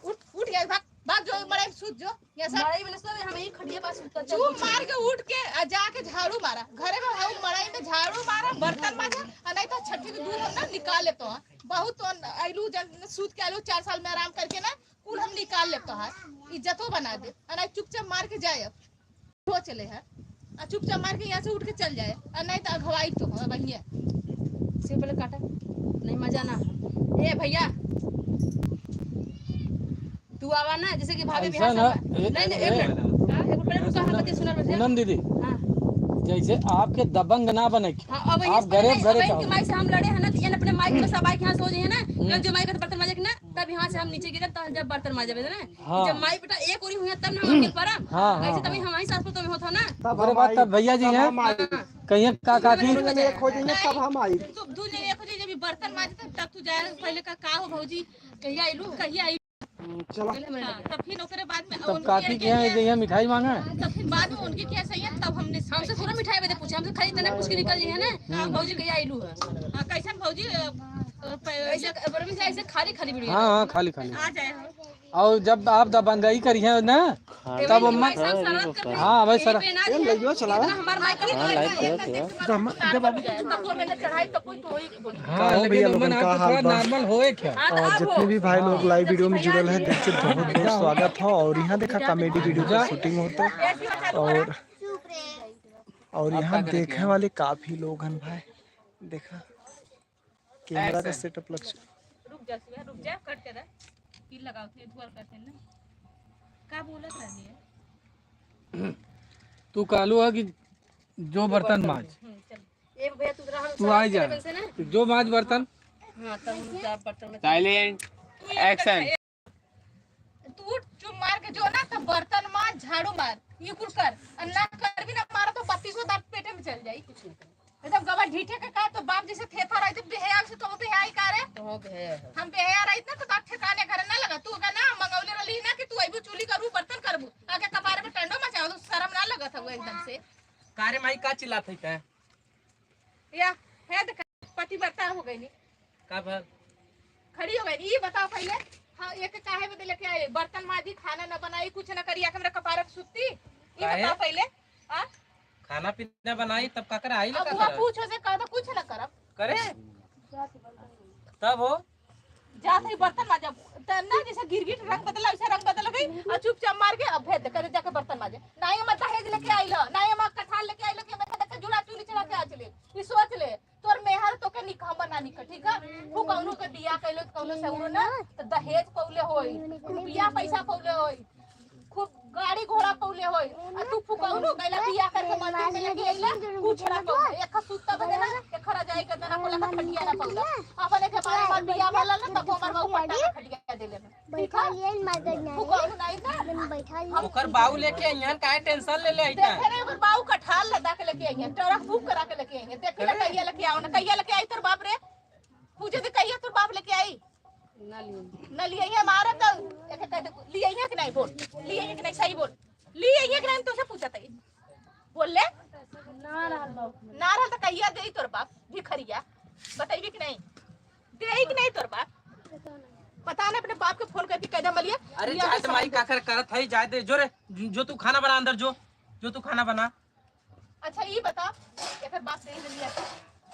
उठ, उठ गया, भाग, भाग जो मड़ई में सूत जो, यहाँ से। मड़ई में न सोवे, हम यही खटिया पास सुतल चुप चल मार के उठ के आ जाके झाड़ू मारा, घरे में हम मड़ई में झाड़ू मारा, बर्तन माजा, आ नहीं तो छठी के दूध हम ना निकाल लेते हैं। बहुत तो अन-, अइलू जन सूत के अइलू, चार साल में आराम करके ना, कुल हम निकाल लेब तोहार, इज्जतो बना दे। आ नहीं चुपचाप मार के जाए, अब हो चले है, आ चुपचाप मार के यहाँ से उठ के चल जाए, आ नहीं तो अघवाई तो हो बढ़िया। से पहले काटा, नहीं मजा ना। ए भैया, तू आवा ना, जैसे कि भाभी ऐसा बिहार से ना, आवा। ए, नहीं, नहीं, एक ए, मिनट। हाँ, एक मिनट, पहले रुको, हम सुना, बतिया सुना, बतिया। पूनम दीदी, हाँ। जैसे आपके दबंग ना बने, हाँ, अब ये आप गरीब अब घरे इनके का माई से हम लड़े हैं ना, तो ये अपने माई के सब आई के यहाँ सो जाए ना, हम्म। जो माई का तो बर्तन माजे के ना, तब यहाँ से हम नीचे गिरे, तब जब बर्तन माजे ना, हाँ। जब माई बेटा एक ओरी हुई है, तब ना हम अकेल परम। हाँ, हाँ, ऐसे तभी हाँ। हमारी सास को तो होता ना। तब ओकरे हम बाद आई, तब भैया जी तब हैं, हम आई। हाँ। कहिए का काकी? दुनिया में एक हो जाइए, तब हम आई। तो दुनिया एक हो जाइए, जब ये बर्तन माजे, तब, तब तू जाए, पहले का, का हो भौजी, कहिया आइलू, कहिया आइलू? हम्म, चलो। हाँ, तब फिर ओकरे बाद में तब उनके काकी के यहाँ, यहाँ मिठाई मांगा? तब फिर बाद में उनके क्या सही है, तब हमने हमसे थोड़ा मिठाई बदे पूछे, हमसे खाली इतना पूछ के निकल जाइए ना, हम्म। भौजी कहिया आइलू है? हाँ, कैसन भौजी, अ, अ, प-, ऐसे, ऐसे, ऐसे खाली, खाली वीडियो। हाँ, हाँ, खाली, खाली। आ जाए हम। और जब आप दबंगई करिए ना, हाँ, तब अम्मा, हाँ, भाई सर। ये लइयो चलावा। हाँ, live करत है। तो हम, जब आप हाँ, लेकिन भैया लोगन, का हाल बा? Normal होए क्या? और जितने भी भाई लोग live video में जुड़ल है, दिल से बहुत बहुत स्वागत है। और यहाँ देखा comedy video का shooting होता है। और, और यहाँ देखे वाले काफी लोग हैं भाई। देखा, camera का setup लग चुका। रुक जा सुबह, रुक जा, कट कर दे। फिर लगाओ थे, दुआर करते हैं ना। का बोला था ये? तू कालू है कि जो बर्तन माज। हम्म, चल। ए भैया, तू जरा हम तू आ जा। जो माज बर्तन। हाँ, तब हम जा बर्तन में। Silent, action। तू चुप मार के जो ना, तब बर्तन मार, झाड़ू मार, ये कुल कर। और ना करबी ना मारो तो बत्तीसों दांत पेटे में चल जाई। एकदम गबर ढीठे के का, तो बाप जैसे थेथर रही, तो बेहयाल से तो बेहयाई का रे? तो बेहया है। हम बेहया रही ना, तो बाप ठिकाने करे ना लगा। तू का ना मंगौले रहली ना कि तू अइबू चूल्ही करू, बर्तन करबू, आके कपारे पे टंडो मचाओ, तो शर्म ना लगत हवे एकदम से? का रे माई, का चिल्लात है तै? या, है देख, पतिव्रता हो गई नी। का भल? खड़ी हो गई। ये बताओ पहले, हाँ, ये के काहे बदे लेके आए? बर्तन माजी, खाना न बनाई, कुछ न करी, आके मेरे कपारे पे सुत्ती। ये काहे? बताओ पहले, हाँ? खाना पीना बनाई, तब का करे? आई अब लगा हुआ करे? पूछो से कहा तो कुछ न करब। करे? तब हो? जात है बर्तन माजब। त ना जैसे गिरगिट रंग बदला, वैसे रंग बदल गई। और चुपचाप मार के अब भेज दे, करे जाके बर्तन माजे। ना ये मत दहेज लेके आई लो, ना ये मत कठार लेके आई लो कि मैं देख के जुड़ा चूल्ही चढ़ा के आ चले। ये सोच ले। तोर मेहर तोके निकहम बना निक, ठीक है? तू कौनो के बियाह कैलो, कौनो से उड़ो ना, तो दहेज पौले होई, रुपया पैसा पौले होई, खूब गाड़ी घोड़ा पौले होई। आ तू फुकौनो कैला बियाह करके मंदिर में लेके अइला, कुछ ना पौले। एक सुत्ता बदे ना, एक रजाई के तना पौला, खटिया ना पौला। अपने के बारे में बियाह वाला ना, तब हमार बाबू पट्टा का खटिया दे लेना। ठीक है? बैठा लिए मदद नहीं। फुकौनो नहीं ना। बैठा लिए। ओकर बाऊ लेके अइहन, काहे tension ले ले अइता? देखे रे, ओकर बाऊ कठार लदा के लेके अइहन, ट्रक बुक करा के लेके अइहन। देखे ना, अरे। कहिया लेके आओ ना, कहिया लेके आई तोर बाप रे? पूछे थे, कहिया तोर बाप लेके आई? ना लिए। ना लिए, ये मारा तो, एक कह दे, लिए कि नहीं बोल? लिए कि नहीं, सही बोल। लिए कि नहीं, तुझसे पूछा था। बोल ले। ना रहल बाप। ना रहल तो कहिया दे तोर बाप, भिखरिया? बताइबी कि नहीं? देई कि नहीं तोर बाप? पता नहीं, अपने बाप के फोन करके कह दे, मलिया। अरे ये जाए अभी दे माई, समझ काकर करत है, जाए दे, जो रे, जो तू खाना बना अंदर, जो, जो तू खाना बना। अच्छा, ई बता, एकर बाप देई ले लिया था?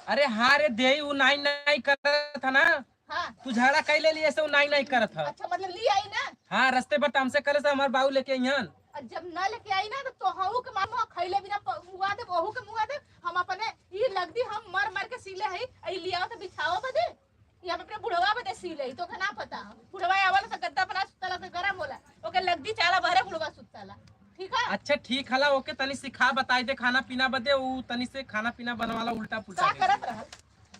अरे हाँ रे, देई, उ नाई नाई करत है ना। हाँ। तू झगड़ा कैले लिए से उ नाई नाई करत है। अच्छा, मतलब ली आई ना? हाँ, रस्ते पर तमसे करे से हमार बाऊ लेके अइहन। आ जब ना लेके आई ना, तो तोहू के मार मुआ खैले बिना प-, मुआ देब, ओहू के मुआ देब। हम अपने ई लगदी हम मर मर के सीले हई, आ ई लियाओ तो बिछाओ बदे, ई हम अपने बुढ़वा बदे सीले हई, तोके ना पता। बुढ़वा आवला तो गद्दा अपना सुतला तो गरम होला, ओके लगदी चाला बहरे बुढ़वा सुतला, ठीक है? अच्छा ठीक हला, ओके तनी सिखा बताई दे खाना पीना बदे, उ तनी से खाना पीना बनवाला उल्टा पुल्टा का के। करत रहल?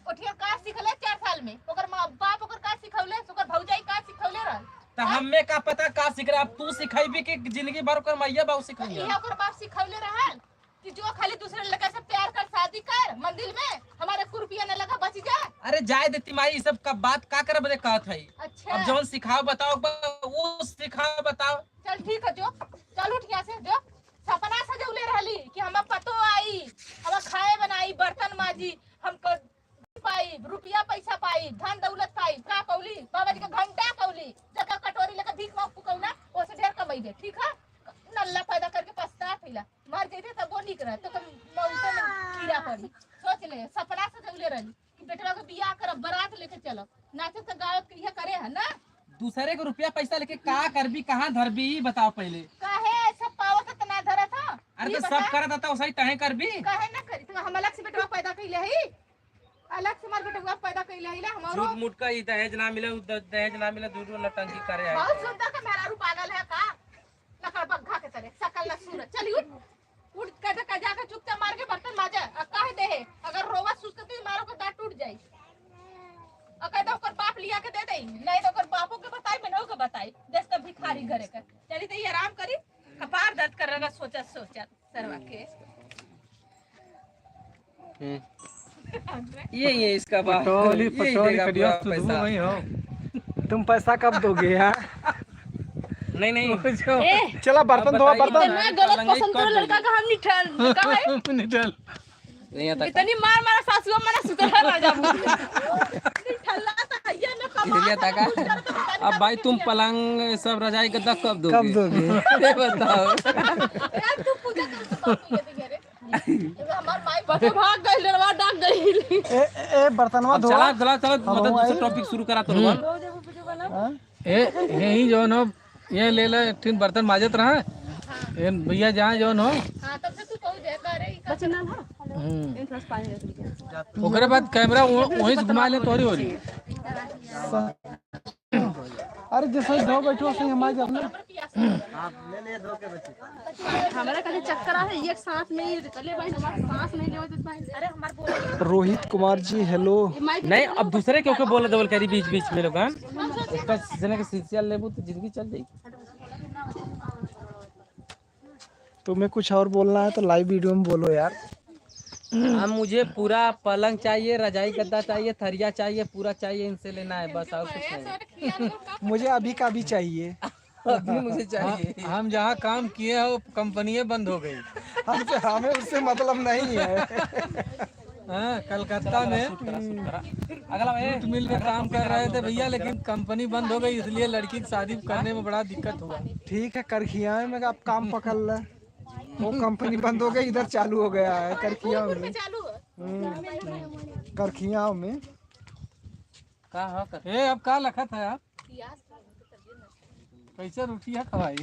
ओठिया का सिखले चार साल में? ओकर माँ बाप ओकर का सिखौले? ओकर भौजाई का सिखौले रहल? त हाँ? हमें का पता का सिख रहा? अब तू सिखैबी कि जिंदगी भर ओकर मैया बाबू सिखैया? इहे ओकर बाप सिखौले रहल कि जो खाली दूसरे लड़का से प्यार कर, शादी कर, मंदिर में हमारे एक रुपया न लगा, बच जा। अरे जाए देती माई, ई सब का बात का करे बदे कहत है? अच्छा। अब जौन सिखाओ बताओ, वो सिखाओ बताओ। चल ठीक है, जो चल उठ यहाँ से, जो सपना सजौले रहली कि हम पतो आई, हम खाए बनाई, बर्तन माजी, हम पाई, रुपया पैसा पाई, धन दौलत पाई, का पौली? बाबा जी के घंटा पौली, जगह कटोरी लेके भीख मांग फुकौना, ओसे ढेर कमैबे, ठीक है? नल्ला पैदा करके पछतात हइला, मर जइते तब वो निक रहे, तो तुम मौते में कीड़ा पड़ी। सोच ले, सपना सजौले रहली कि बेटवा के बियाह करब, बारात लेके चलब, नाचत के गावत के इहे करे है ना? दूसरे के रुपया पैसा लेके का करबी, कहाँ धरबी, ई बताओ पहले। काहे सब पावत त ना धरत ह? अरे ई तो सब बता। करत ह त ओसही तहे करबी। काहे ना करी? तो हम अलग से बेटवा पैदा कइले हई, अलग से हमार बेटवा पैदा कइले हई ला, हमारो झूठ मूठ का ई दहेज ना मिले, उ द-, दहेज ना मिले, झूठ नौटंकी करे है। बहुत सुंदर का मेहरारू पागल है का? लकड़ बग्घा के तरह, सकल न सूरत। चली उठ, उठ के जा, जाके चुपचाप मार के बर्तन माजे। आ कह दे है, अगर रोवा सुस्त तो मारो के दांत टूट जाई। आ कह दे ओकर बाप लिया के दे दे, नहीं तो ओकर बापो के बताई, बहनों के बताई, देश का भिखारी घरे का। चली तो ये आराम करी, कपार दर्द कर रहा सोचत सोचत सरवा के। हम्म। ये, ये इसका बाप, पटोली, ये पटोली देगा कटिया पूरा सुधबू पैसा। नहीं हो। तुम पैसा कब दोगे यार? नहीं, नहीं। पूछो। ए, चला बर्तन अब धोआ, बताइए बर्तन। ना। इतना गलत पसंद करो लड़का का, हम निठल, का है? निठल। नहीं आता। इतनी मार मारा सासुआ मारा सुतला राजा। निठल्ला तो है ये इसीलिए था का? अब भाई तुम पलंग सब रजाई गद्दा कब दोगे? कब दोगे? ये बताओ। यार, तू पूजा कर, तू कब दोगे? हमार माई बाप भाग गइल, रवा डाक गइल। ए, ए, बर्तनवा अब धोआ। चला, चला, चला, अब मतलब वही। दूसरा टॉपिक शुरू करा तो हम्म। लोगन। हाँ? ए, यही जौन हो, ये ले ले, एक ठिन बर्तन माजत रहा। ए, भैया जहाँ जौन हो। हाँ, तब से तू कहू दे, का रे, ई का बच्चा ना हो। हम्म। इन थोड़ा सा पानी रख लीजिए। ओकरे बाद कैमरा वो-, वहीं से घुमा ले, तोहरी ओरी। अरे जैसे ही धो बैठो, वैसे ही हमारे जब ना। हमरा कहीं चक्कर आ है, एक सांस में ही चले भाई, हमारा सांस नहीं लेवे देत भाई। अरे हमार बोल। रोहित कुमार जी, हेलो। ये माइक नहीं, अब दूसरे क्यों के बोले देवल करी बीच बीच में लोगन। इसका जने के सिंसियल लेबू तो जिंदगी चल जाई। तुम्हें कुछ और बोलना है तो लाइव वीडियो में बोलो यार। अब मुझे पूरा पलंग चाहिए, रजाई गद्दा चाहिए, थरिया चाहिए, पूरा चाहिए, इनसे लेना है बस, और कुछ नहीं। मुझे अभी का भी चाहिए। अभी मुझे चाहिए। हम, हम जहाँ काम किए हैं, वो कंपनियाँ बंद हो गई। हमसे, हमें उससे मतलब नहीं है। हाँ, कलकत्ता में अगला भाई। जूट मिल में काम कर रहे थे भैया, लेकिन कंपनी बंद हो गई, इसलिए लड़की की शादी करने में बड़ा दिक्कत हुआ। ठीक है, करखिया में आप काम पकड़ ले। वो कंपनी बंद हो गई, इधर चालू हो गया है करखिया में। चालू है। हम्म, करखिया में। का हो कर? ए, अब का लखत है आप? कैसे रोटियां खवाई?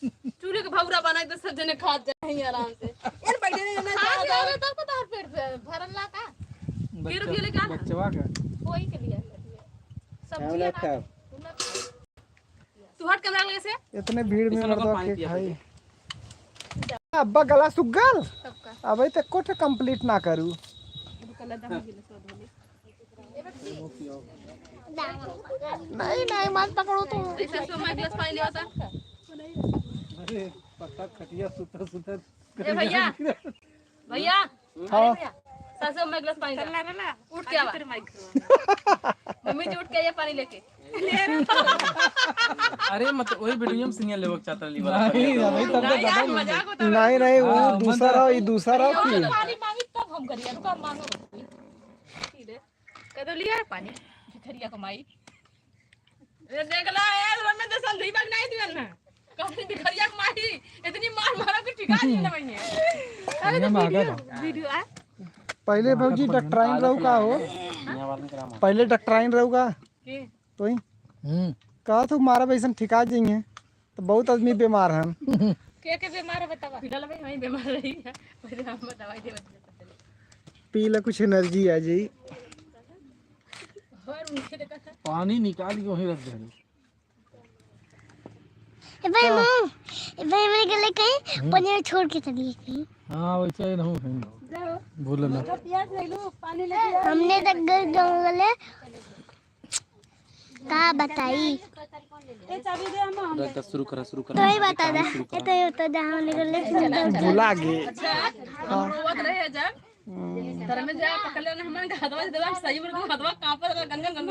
चूल्हे के भौरा बनाई तो सब जने खात जाए आराम से। यार, बैठे नहीं ना, हाँ, जा, जा। अरे, तब तो तोहर पेट भरल ला का? के रुपया लेके आ? बच्चवा का? कोई के लिए। सब्जी है ना? तू हट कैमरा लगे से। इतने भीड़ में मर्दवा के खाई। अब्बा गला सुख गल। सबका। अबे तक कोठे कंप्लीट ना करू। रुका, ला, दम गिलास धो ले। नहीं, नहीं, मत पकड़ो तो। ऐसा सो मैं गिलास पानी ले आता। अरे, पत्ता खटिया सुतर, सुतर। ए भैया, भैया। हाँ। अरे भैया, सासू, मैं गिलास पानी ला। उठ के आवा। मम्मी जी उठ के आइए पानी लेके। अरे, मतलब, वही वीडियो में सिंगल लेवल चाहता ली वाला। नहीं, अभी तक तो नहीं, यार, मजाक होता है। नहीं, नहीं, वो हाँ, दूसरा मतलब रहा, ये दूसरा रहा। पानी मांगी तब हम करिए, रुका, मांगो। कदो लिया है पानी? भिखरिया को माई। ये देख ला, ए, रमेश दे संधीबा के नहीं दियन ना। कहते भिखरिया को माई, इतनी मार मारा कि ठिकाने ना बनी है। अरे, तो वीडियो, वीडियो आ। पहले भौजी डॉक्टराइन रहू का हो? पहले डॉक्टराइन रहू का? के? तो ही? हम्म। कहा तो मारा वैसन ठिका जाइए। तो बहुत आदमी बीमार हैं। के के बीमार है बतावा? फिलहाल भाई वही बीमार रही है। पहले हम दवाई देवत। पी ला, कुछ एनर्जी आ जाई। और उनके देखा था। पानी निकाल के वहीं रख दे। ए भाई, हाँ। मम्मी, ए भाई, मेरे गले कहीं हम्म। पनीर छोड़ के चली गई। हाँ, वैसे ही रहूँ फिर। जाओ। भूल ना। प्याज ले लो, पानी ले लो। हमने तक गल गले का बताई? ए, चाबी दे, हम, हम दस, दस, शुरू करा, शुरू करा। तो ही बता दे। शुरू करा। ए, तो ही बता दे, हमने गले भुला गए। अच्छा, हम रोवत रहे जब। हम्म। घर में जा, पकड़ लेना, हमारे हथवा से देला, सही में हथवा कांपत रहा, गन, गन, गन।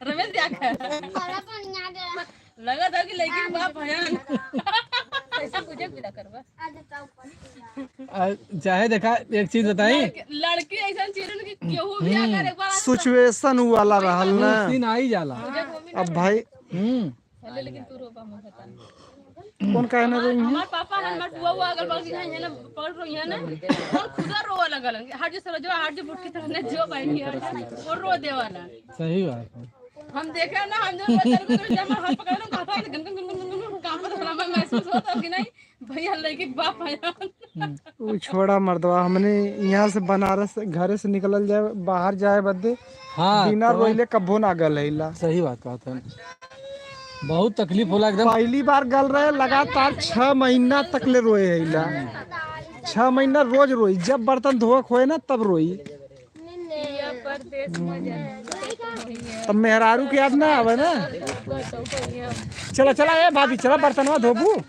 रमेश जा कर। लगा था कि लड़की के बाप भयान। कैसे पूजा पीला करवा? आ, चाहे देखा, एक चीज बताई? लड़की, लड़की ऐसा चीज है कि केहू भी अगर एक बार सिचुएशन वाला रहल ना। सीन आई जाला। अब भाई, हम्म। लेकिन तू रोबा मत बता। कौन कहना रही है? हमार पापा, हमार बुआ, वो अगल बगल के हैं ना, पढ़ रही है ना, और खुदा रोवा लगल। हट जो सरोजवा, हट जो बुटकी, तने जो बहनी है, वो रो देवाला। सही बात है। हम देखे ना, हम जो बच्चा को जब हम पकड़ लो, खाता है, गन, गन, गन, गन, गन, गन, कांपत होला, मैं महसूस होता कि नहीं, भैया लड़की के बाप है। हम्म। उ छोड़ा मर्दवा, हमने यहाँ से बनारस, घरे से निकलल जाए, बाहर जाए बदे, हाँ, बिना तो रोइले कब्बो ना गल हैला। सही बात कहत है, बहुत तकलीफ होला एकदम। पहली बार गल रहे, लगातार छह महीना तक ले रोए हैला, छह महीना रोज रोई, जब बर्तन धोवक होए ना तब रोई। तब मेहरारू के याद ना आवे ना। चला, चला, ए भाभी, चला, बर्तनवा धोबू। ए,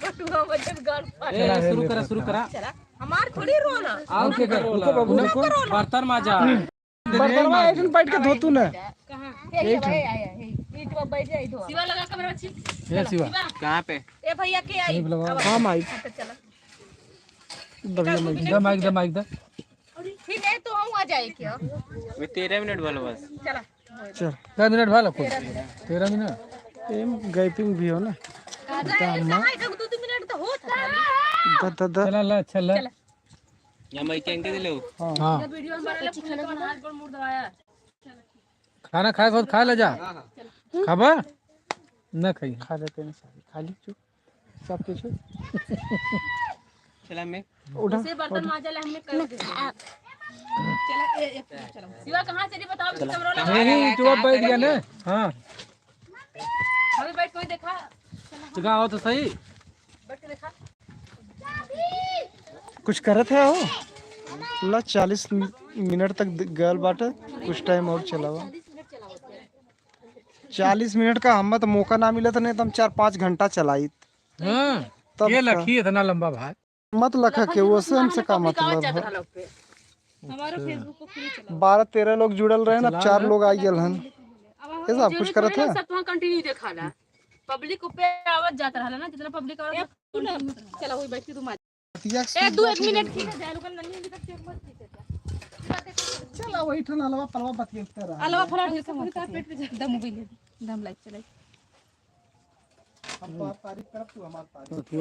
शुरू करा, शुरू करा। हमार थोड़ी रोना। आओ के कर। रुको बाबू, रुको। बर्तन माजा। बर्तनवा एक दिन बैठ के धो तू ना। कहाँ? ये, ये, ये, ये, ये, ये तो बैठ जाए, धो। शिवा लगा के मेरा बच्ची। ए, शिवा। शिवा। कहाँ पे? ए भैया के आई। हाँ, माई। अच्छा, चला। दबिया माई। दे माइक, दे माइक, दे। ठीक है, तो हम आ जाए क्या? वे तेरह मिनट वाला बस। चला। चल। कै मिनट भा लगो? तेरह मिनट। एम गैपिंग भी हो ना। दा, दा, दा। चला, ला, चला। या मैं कैंके दे ले। हाँ। हाँ। खाना खाए के बाद खा ले जा। खाबा? ना खाई। खा लेते हैं सारे, खा ली चुप। सब कुछ। चला मैं। उठा। इसे बर्तन मांजा ले, हमने कर दे। चला, ए, ए, चला। शिवा, कहाँ चली बताओ, चला। कैमरा वाला। यही जो अब बैठ गया ना। हाँ। अभी बैठ, कोई देखा? तो कहाँ हो तो सही? बैठ के देखा। कुछ करत है हो? ला, चालीस मि-, मिनट तक द-, गल बाटे, कुछ टाइम और चलावा। चालीस मिनट का हमें तो मौका ना मिलत, नहीं तो हम चार पाँच घंटा चलाइत। हाँ, तब के का? लखी इतना लंबा भाई? मत लखा के, वो से हमसे का मतलब है? हमारा Facebook पर फ्री चला। बारह तेरह लोग जुड़ल रहे ना, अब चार लोग आ गए हन। अब हम ये सब कुछ करत है? सब तो कंटिन्यू देखा ला। पब्लिक पे आवत जात रहला ना, जितना पब्लिक आवत, चला, वही बैठ के तुम आ। एक दो, एक मिनट। चला, वही ठन अलवा पलवा बतियाते रहा। अलवा फला ढेर से मत बतिया। दम हो गई, दम लाइक चलाई। हम तो तारीफ करब, तू हमार तारीफ।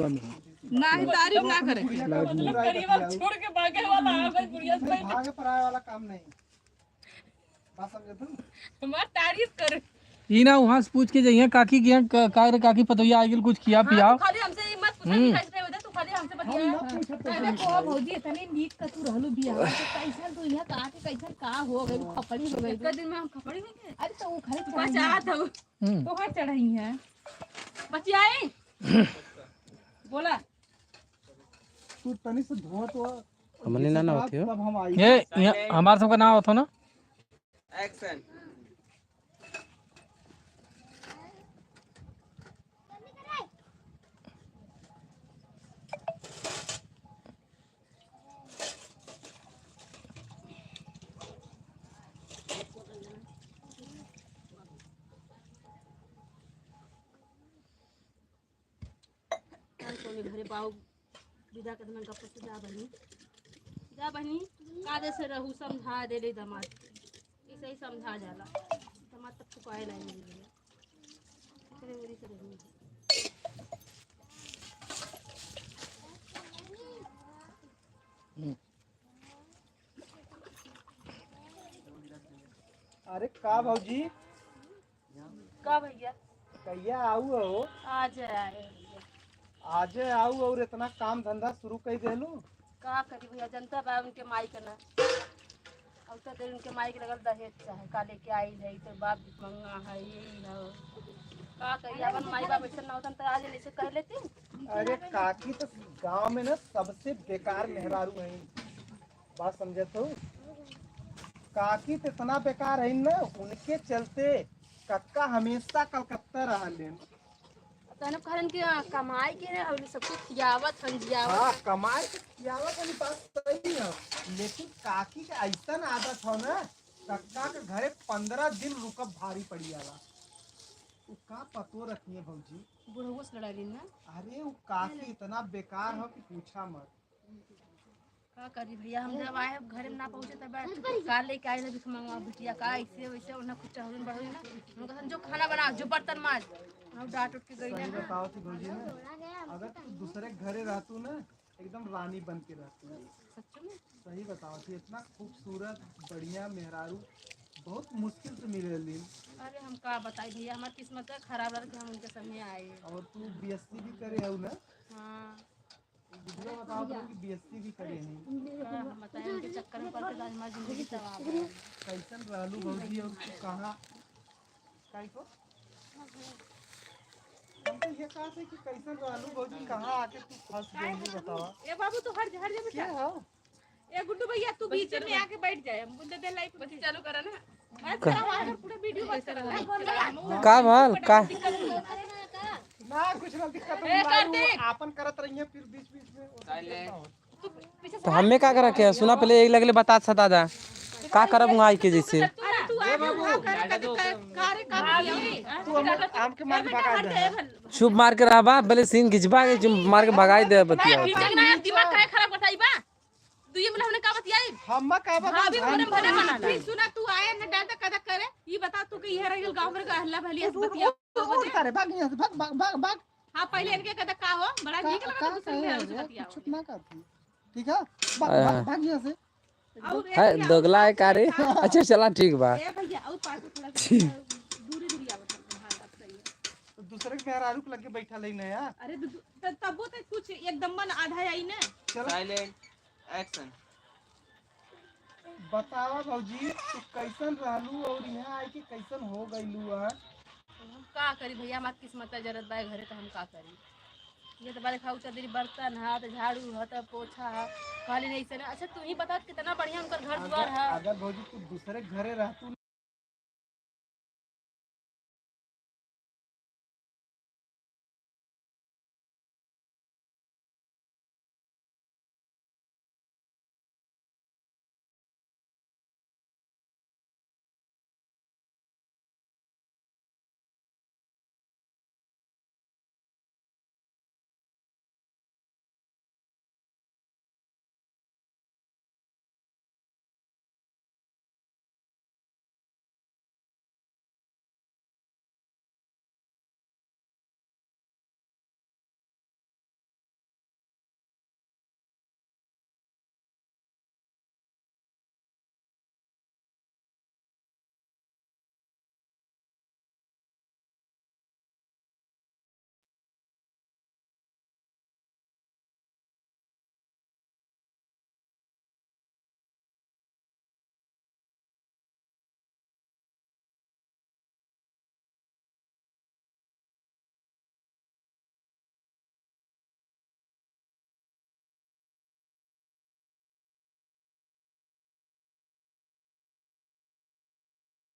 नहीं, तारीफ ना करे। करीबन छोड़ के भागे वाला आ गई बुढ़िया से। भागे पराए वाला काम नहीं। बात समझे तू? हमार तारीफ कर। ई ना वहाँ से पूछ के जाइए काकी के यहाँ, का, का रे काकी पतोहिया आ गेल, कुछ खिया हाँ, पिया। तू खाली हमसे ई मत पूछा कि हम्म। कैसे होता, तू खाली हमसे बतिया। हम ना पूछे तो अरे को भौजी इतने नीक का तू रहलू बियाह से, कैसन तू यहाँ का आके कैसन का हो गई, खपड़ी हो गई। एक दिन में हम खपड़ी हो गए। अरे तो वो घर बचा था। हम्म। तोहर चढ़ाई है। बचियाई। बोला। तू तनी से धोआ तो हमने ना, ना होती हो। तब हम आई। ये, ये हमार सबका नाम होतो ना। एक्शन। चल, कोने घरे बाऊ विदा कर देना, गप्प से जा बहिनी, जा बहिनी, कादे से रहू, समझा दे ले दामाद, ऐसे ही समझा जाला, दामाद तब फुकाए लाए मेरे लिए। चले मेरी तरह ही। अरे का भौजी? का भैया? कहिया आऊ हो? आज आए भैया। आज आऊ और इतना काम धंधा शुरू कर देलू? का करी भैया, जनता बा उनके माई का ना। अब तो देर उनके माई के लगल दहेज चाहे, का लेके आई है, तो बाप भिखमंगा है, यही है। का करी, अपन माई बाप ऐसे ना होतन तो आज ऐसे कह लेती। अरे काकी तो गांव में ना सबसे बेकार मेहरारू है। बात समझत हो? काकी तो इतना बेकार है ना, उनके चलते कक्का हमेशा कलकत्ता रहा लेन। तने कहन कि, आ, कमाई के ना, अउर सबके खियावत हन, जियावत हाँ, हन। कमाई के खियावत हन, बात सही है, लेकिन काकी के ऐसन आदत हो ना, कक्का के घरे पन्द्रह दिन रुकब भारी पड़ी जाला। उ का पतो रखिए भौजी? बुढ़ऊ से लड़ाई लेन ना। अरे, उ काकी इतना बेकार हो कि पूछा मत। का करी भैया, हम जब आए घरे में ना पहुँचे तब का लेके आए ना भिखमंगवा बिटिया का ऐसे वैसे उन्हें कुछ चढ़ौली बढ़ौली ना। हम कहन जो खाना बना, जो बर्तन माज, हम डांट उठ के गई सही ना। बताओ थी भौजी ना, अगर तू दूसरे के घरे रहतू ना, एकदम रानी बन के रहतू। सच में? सही बताओ थी, इतना खूबसूरत बढ़िया मेहरारू बहुत मुश्किल से मिले ली। अरे हम का बताई भैया, हमार किस्मत है खराब रहा कि हम उनके संगे आए। और तू बीएससी भी करे हो ना? हाँ। वीडियो बताओ तुम कि बीएससी भी करे हैं। का हम बताएं, उनके चक्कर में पड़ के तो आज हमारी जिंदगी तबाह हो गई। कैसन रहलू भौजी और तू कहाँ? काहे को? हम तो ये कहा थे कि कैसन रहलू भौजी, कहाँ आके तू फंस गई, बतावा। ए बाबू, तू हट जा, हट जा बेटा। क्या हो? ए गुड्डू भैया, तू बीच में आके बैठ जाए, हम बुझे दे लाइव बस चालू करा ना। बस का? चालू करा, पूरा वीडियो बस करा। का भल? का? ना, कुछ ना दिक्कत ए, नहीं, कार्तिक! आपन करत रहिए, फिर बीच बीच में वो सब साइलेंट। चलता हो। तो हमें का करे के है? सुना पहले, एक लगले बता सा दादा, का करब हुआ आई के जैसे? अरे तू आ जा, वहाँ कर, कर, कर, कर, कर, कर, तू हम, हमके मार के भगा दे। चुप मार के रहबा, भले सीन खिंचबा के चुप मार के भगाई दे बतिया। नहीं, नहीं, दिमाग काहे खराब करता ई बा? ये मने हमने का बतियाई? हम्मा का बता, भाभी हम हमरे मने फिर सुना, तू आए न डर त कदा करे। ये बता तू के ये रह गेल गाँव भर का हल्ला भलिया से बतिया। उठ, उठ, उठ करे, भाग यहाँ से, भाग, भाग, भाग, भाग। हाँ, पहले इनके कदा का हो, बड़ा का, नीक लगा का दूसरे कहे के हो से रे? बतिया। कुछ ना करती। ठीक है? भाग, आया। भाग, भाग यहाँ से। और है, एक भैया, दोगला है का रे? हाँ। अच्छा, चला, ठीक बा। ए भैया, और पास से थोड़ा सा दूरी, दूरी आवत है। हाँ, अब सही है। तो दूसरे के मेहरारू के लगे बैठा ले ना यार। अरे, दू-, दू-, त-, तबो तक कुछ एकदम मन आधा आई ना। चलो। Silent, action। बतावा भौजी, तू कैसन रहलू और यहाँ आके कैसन हो गईलू आज? हम का करी भैया, हमार किस्मत जरत बा घरे, तो हम का करी? ये तो बारे खाऊ चदरी, बर्तन है, तो झाड़ू है, तो पोछा है, खाली नहीं से ना। अच्छा, तू ही बता, कितना बढ़िया उनकर घर अगर, दुआर है। अगर भौजी तू दूसरे घरे रहतू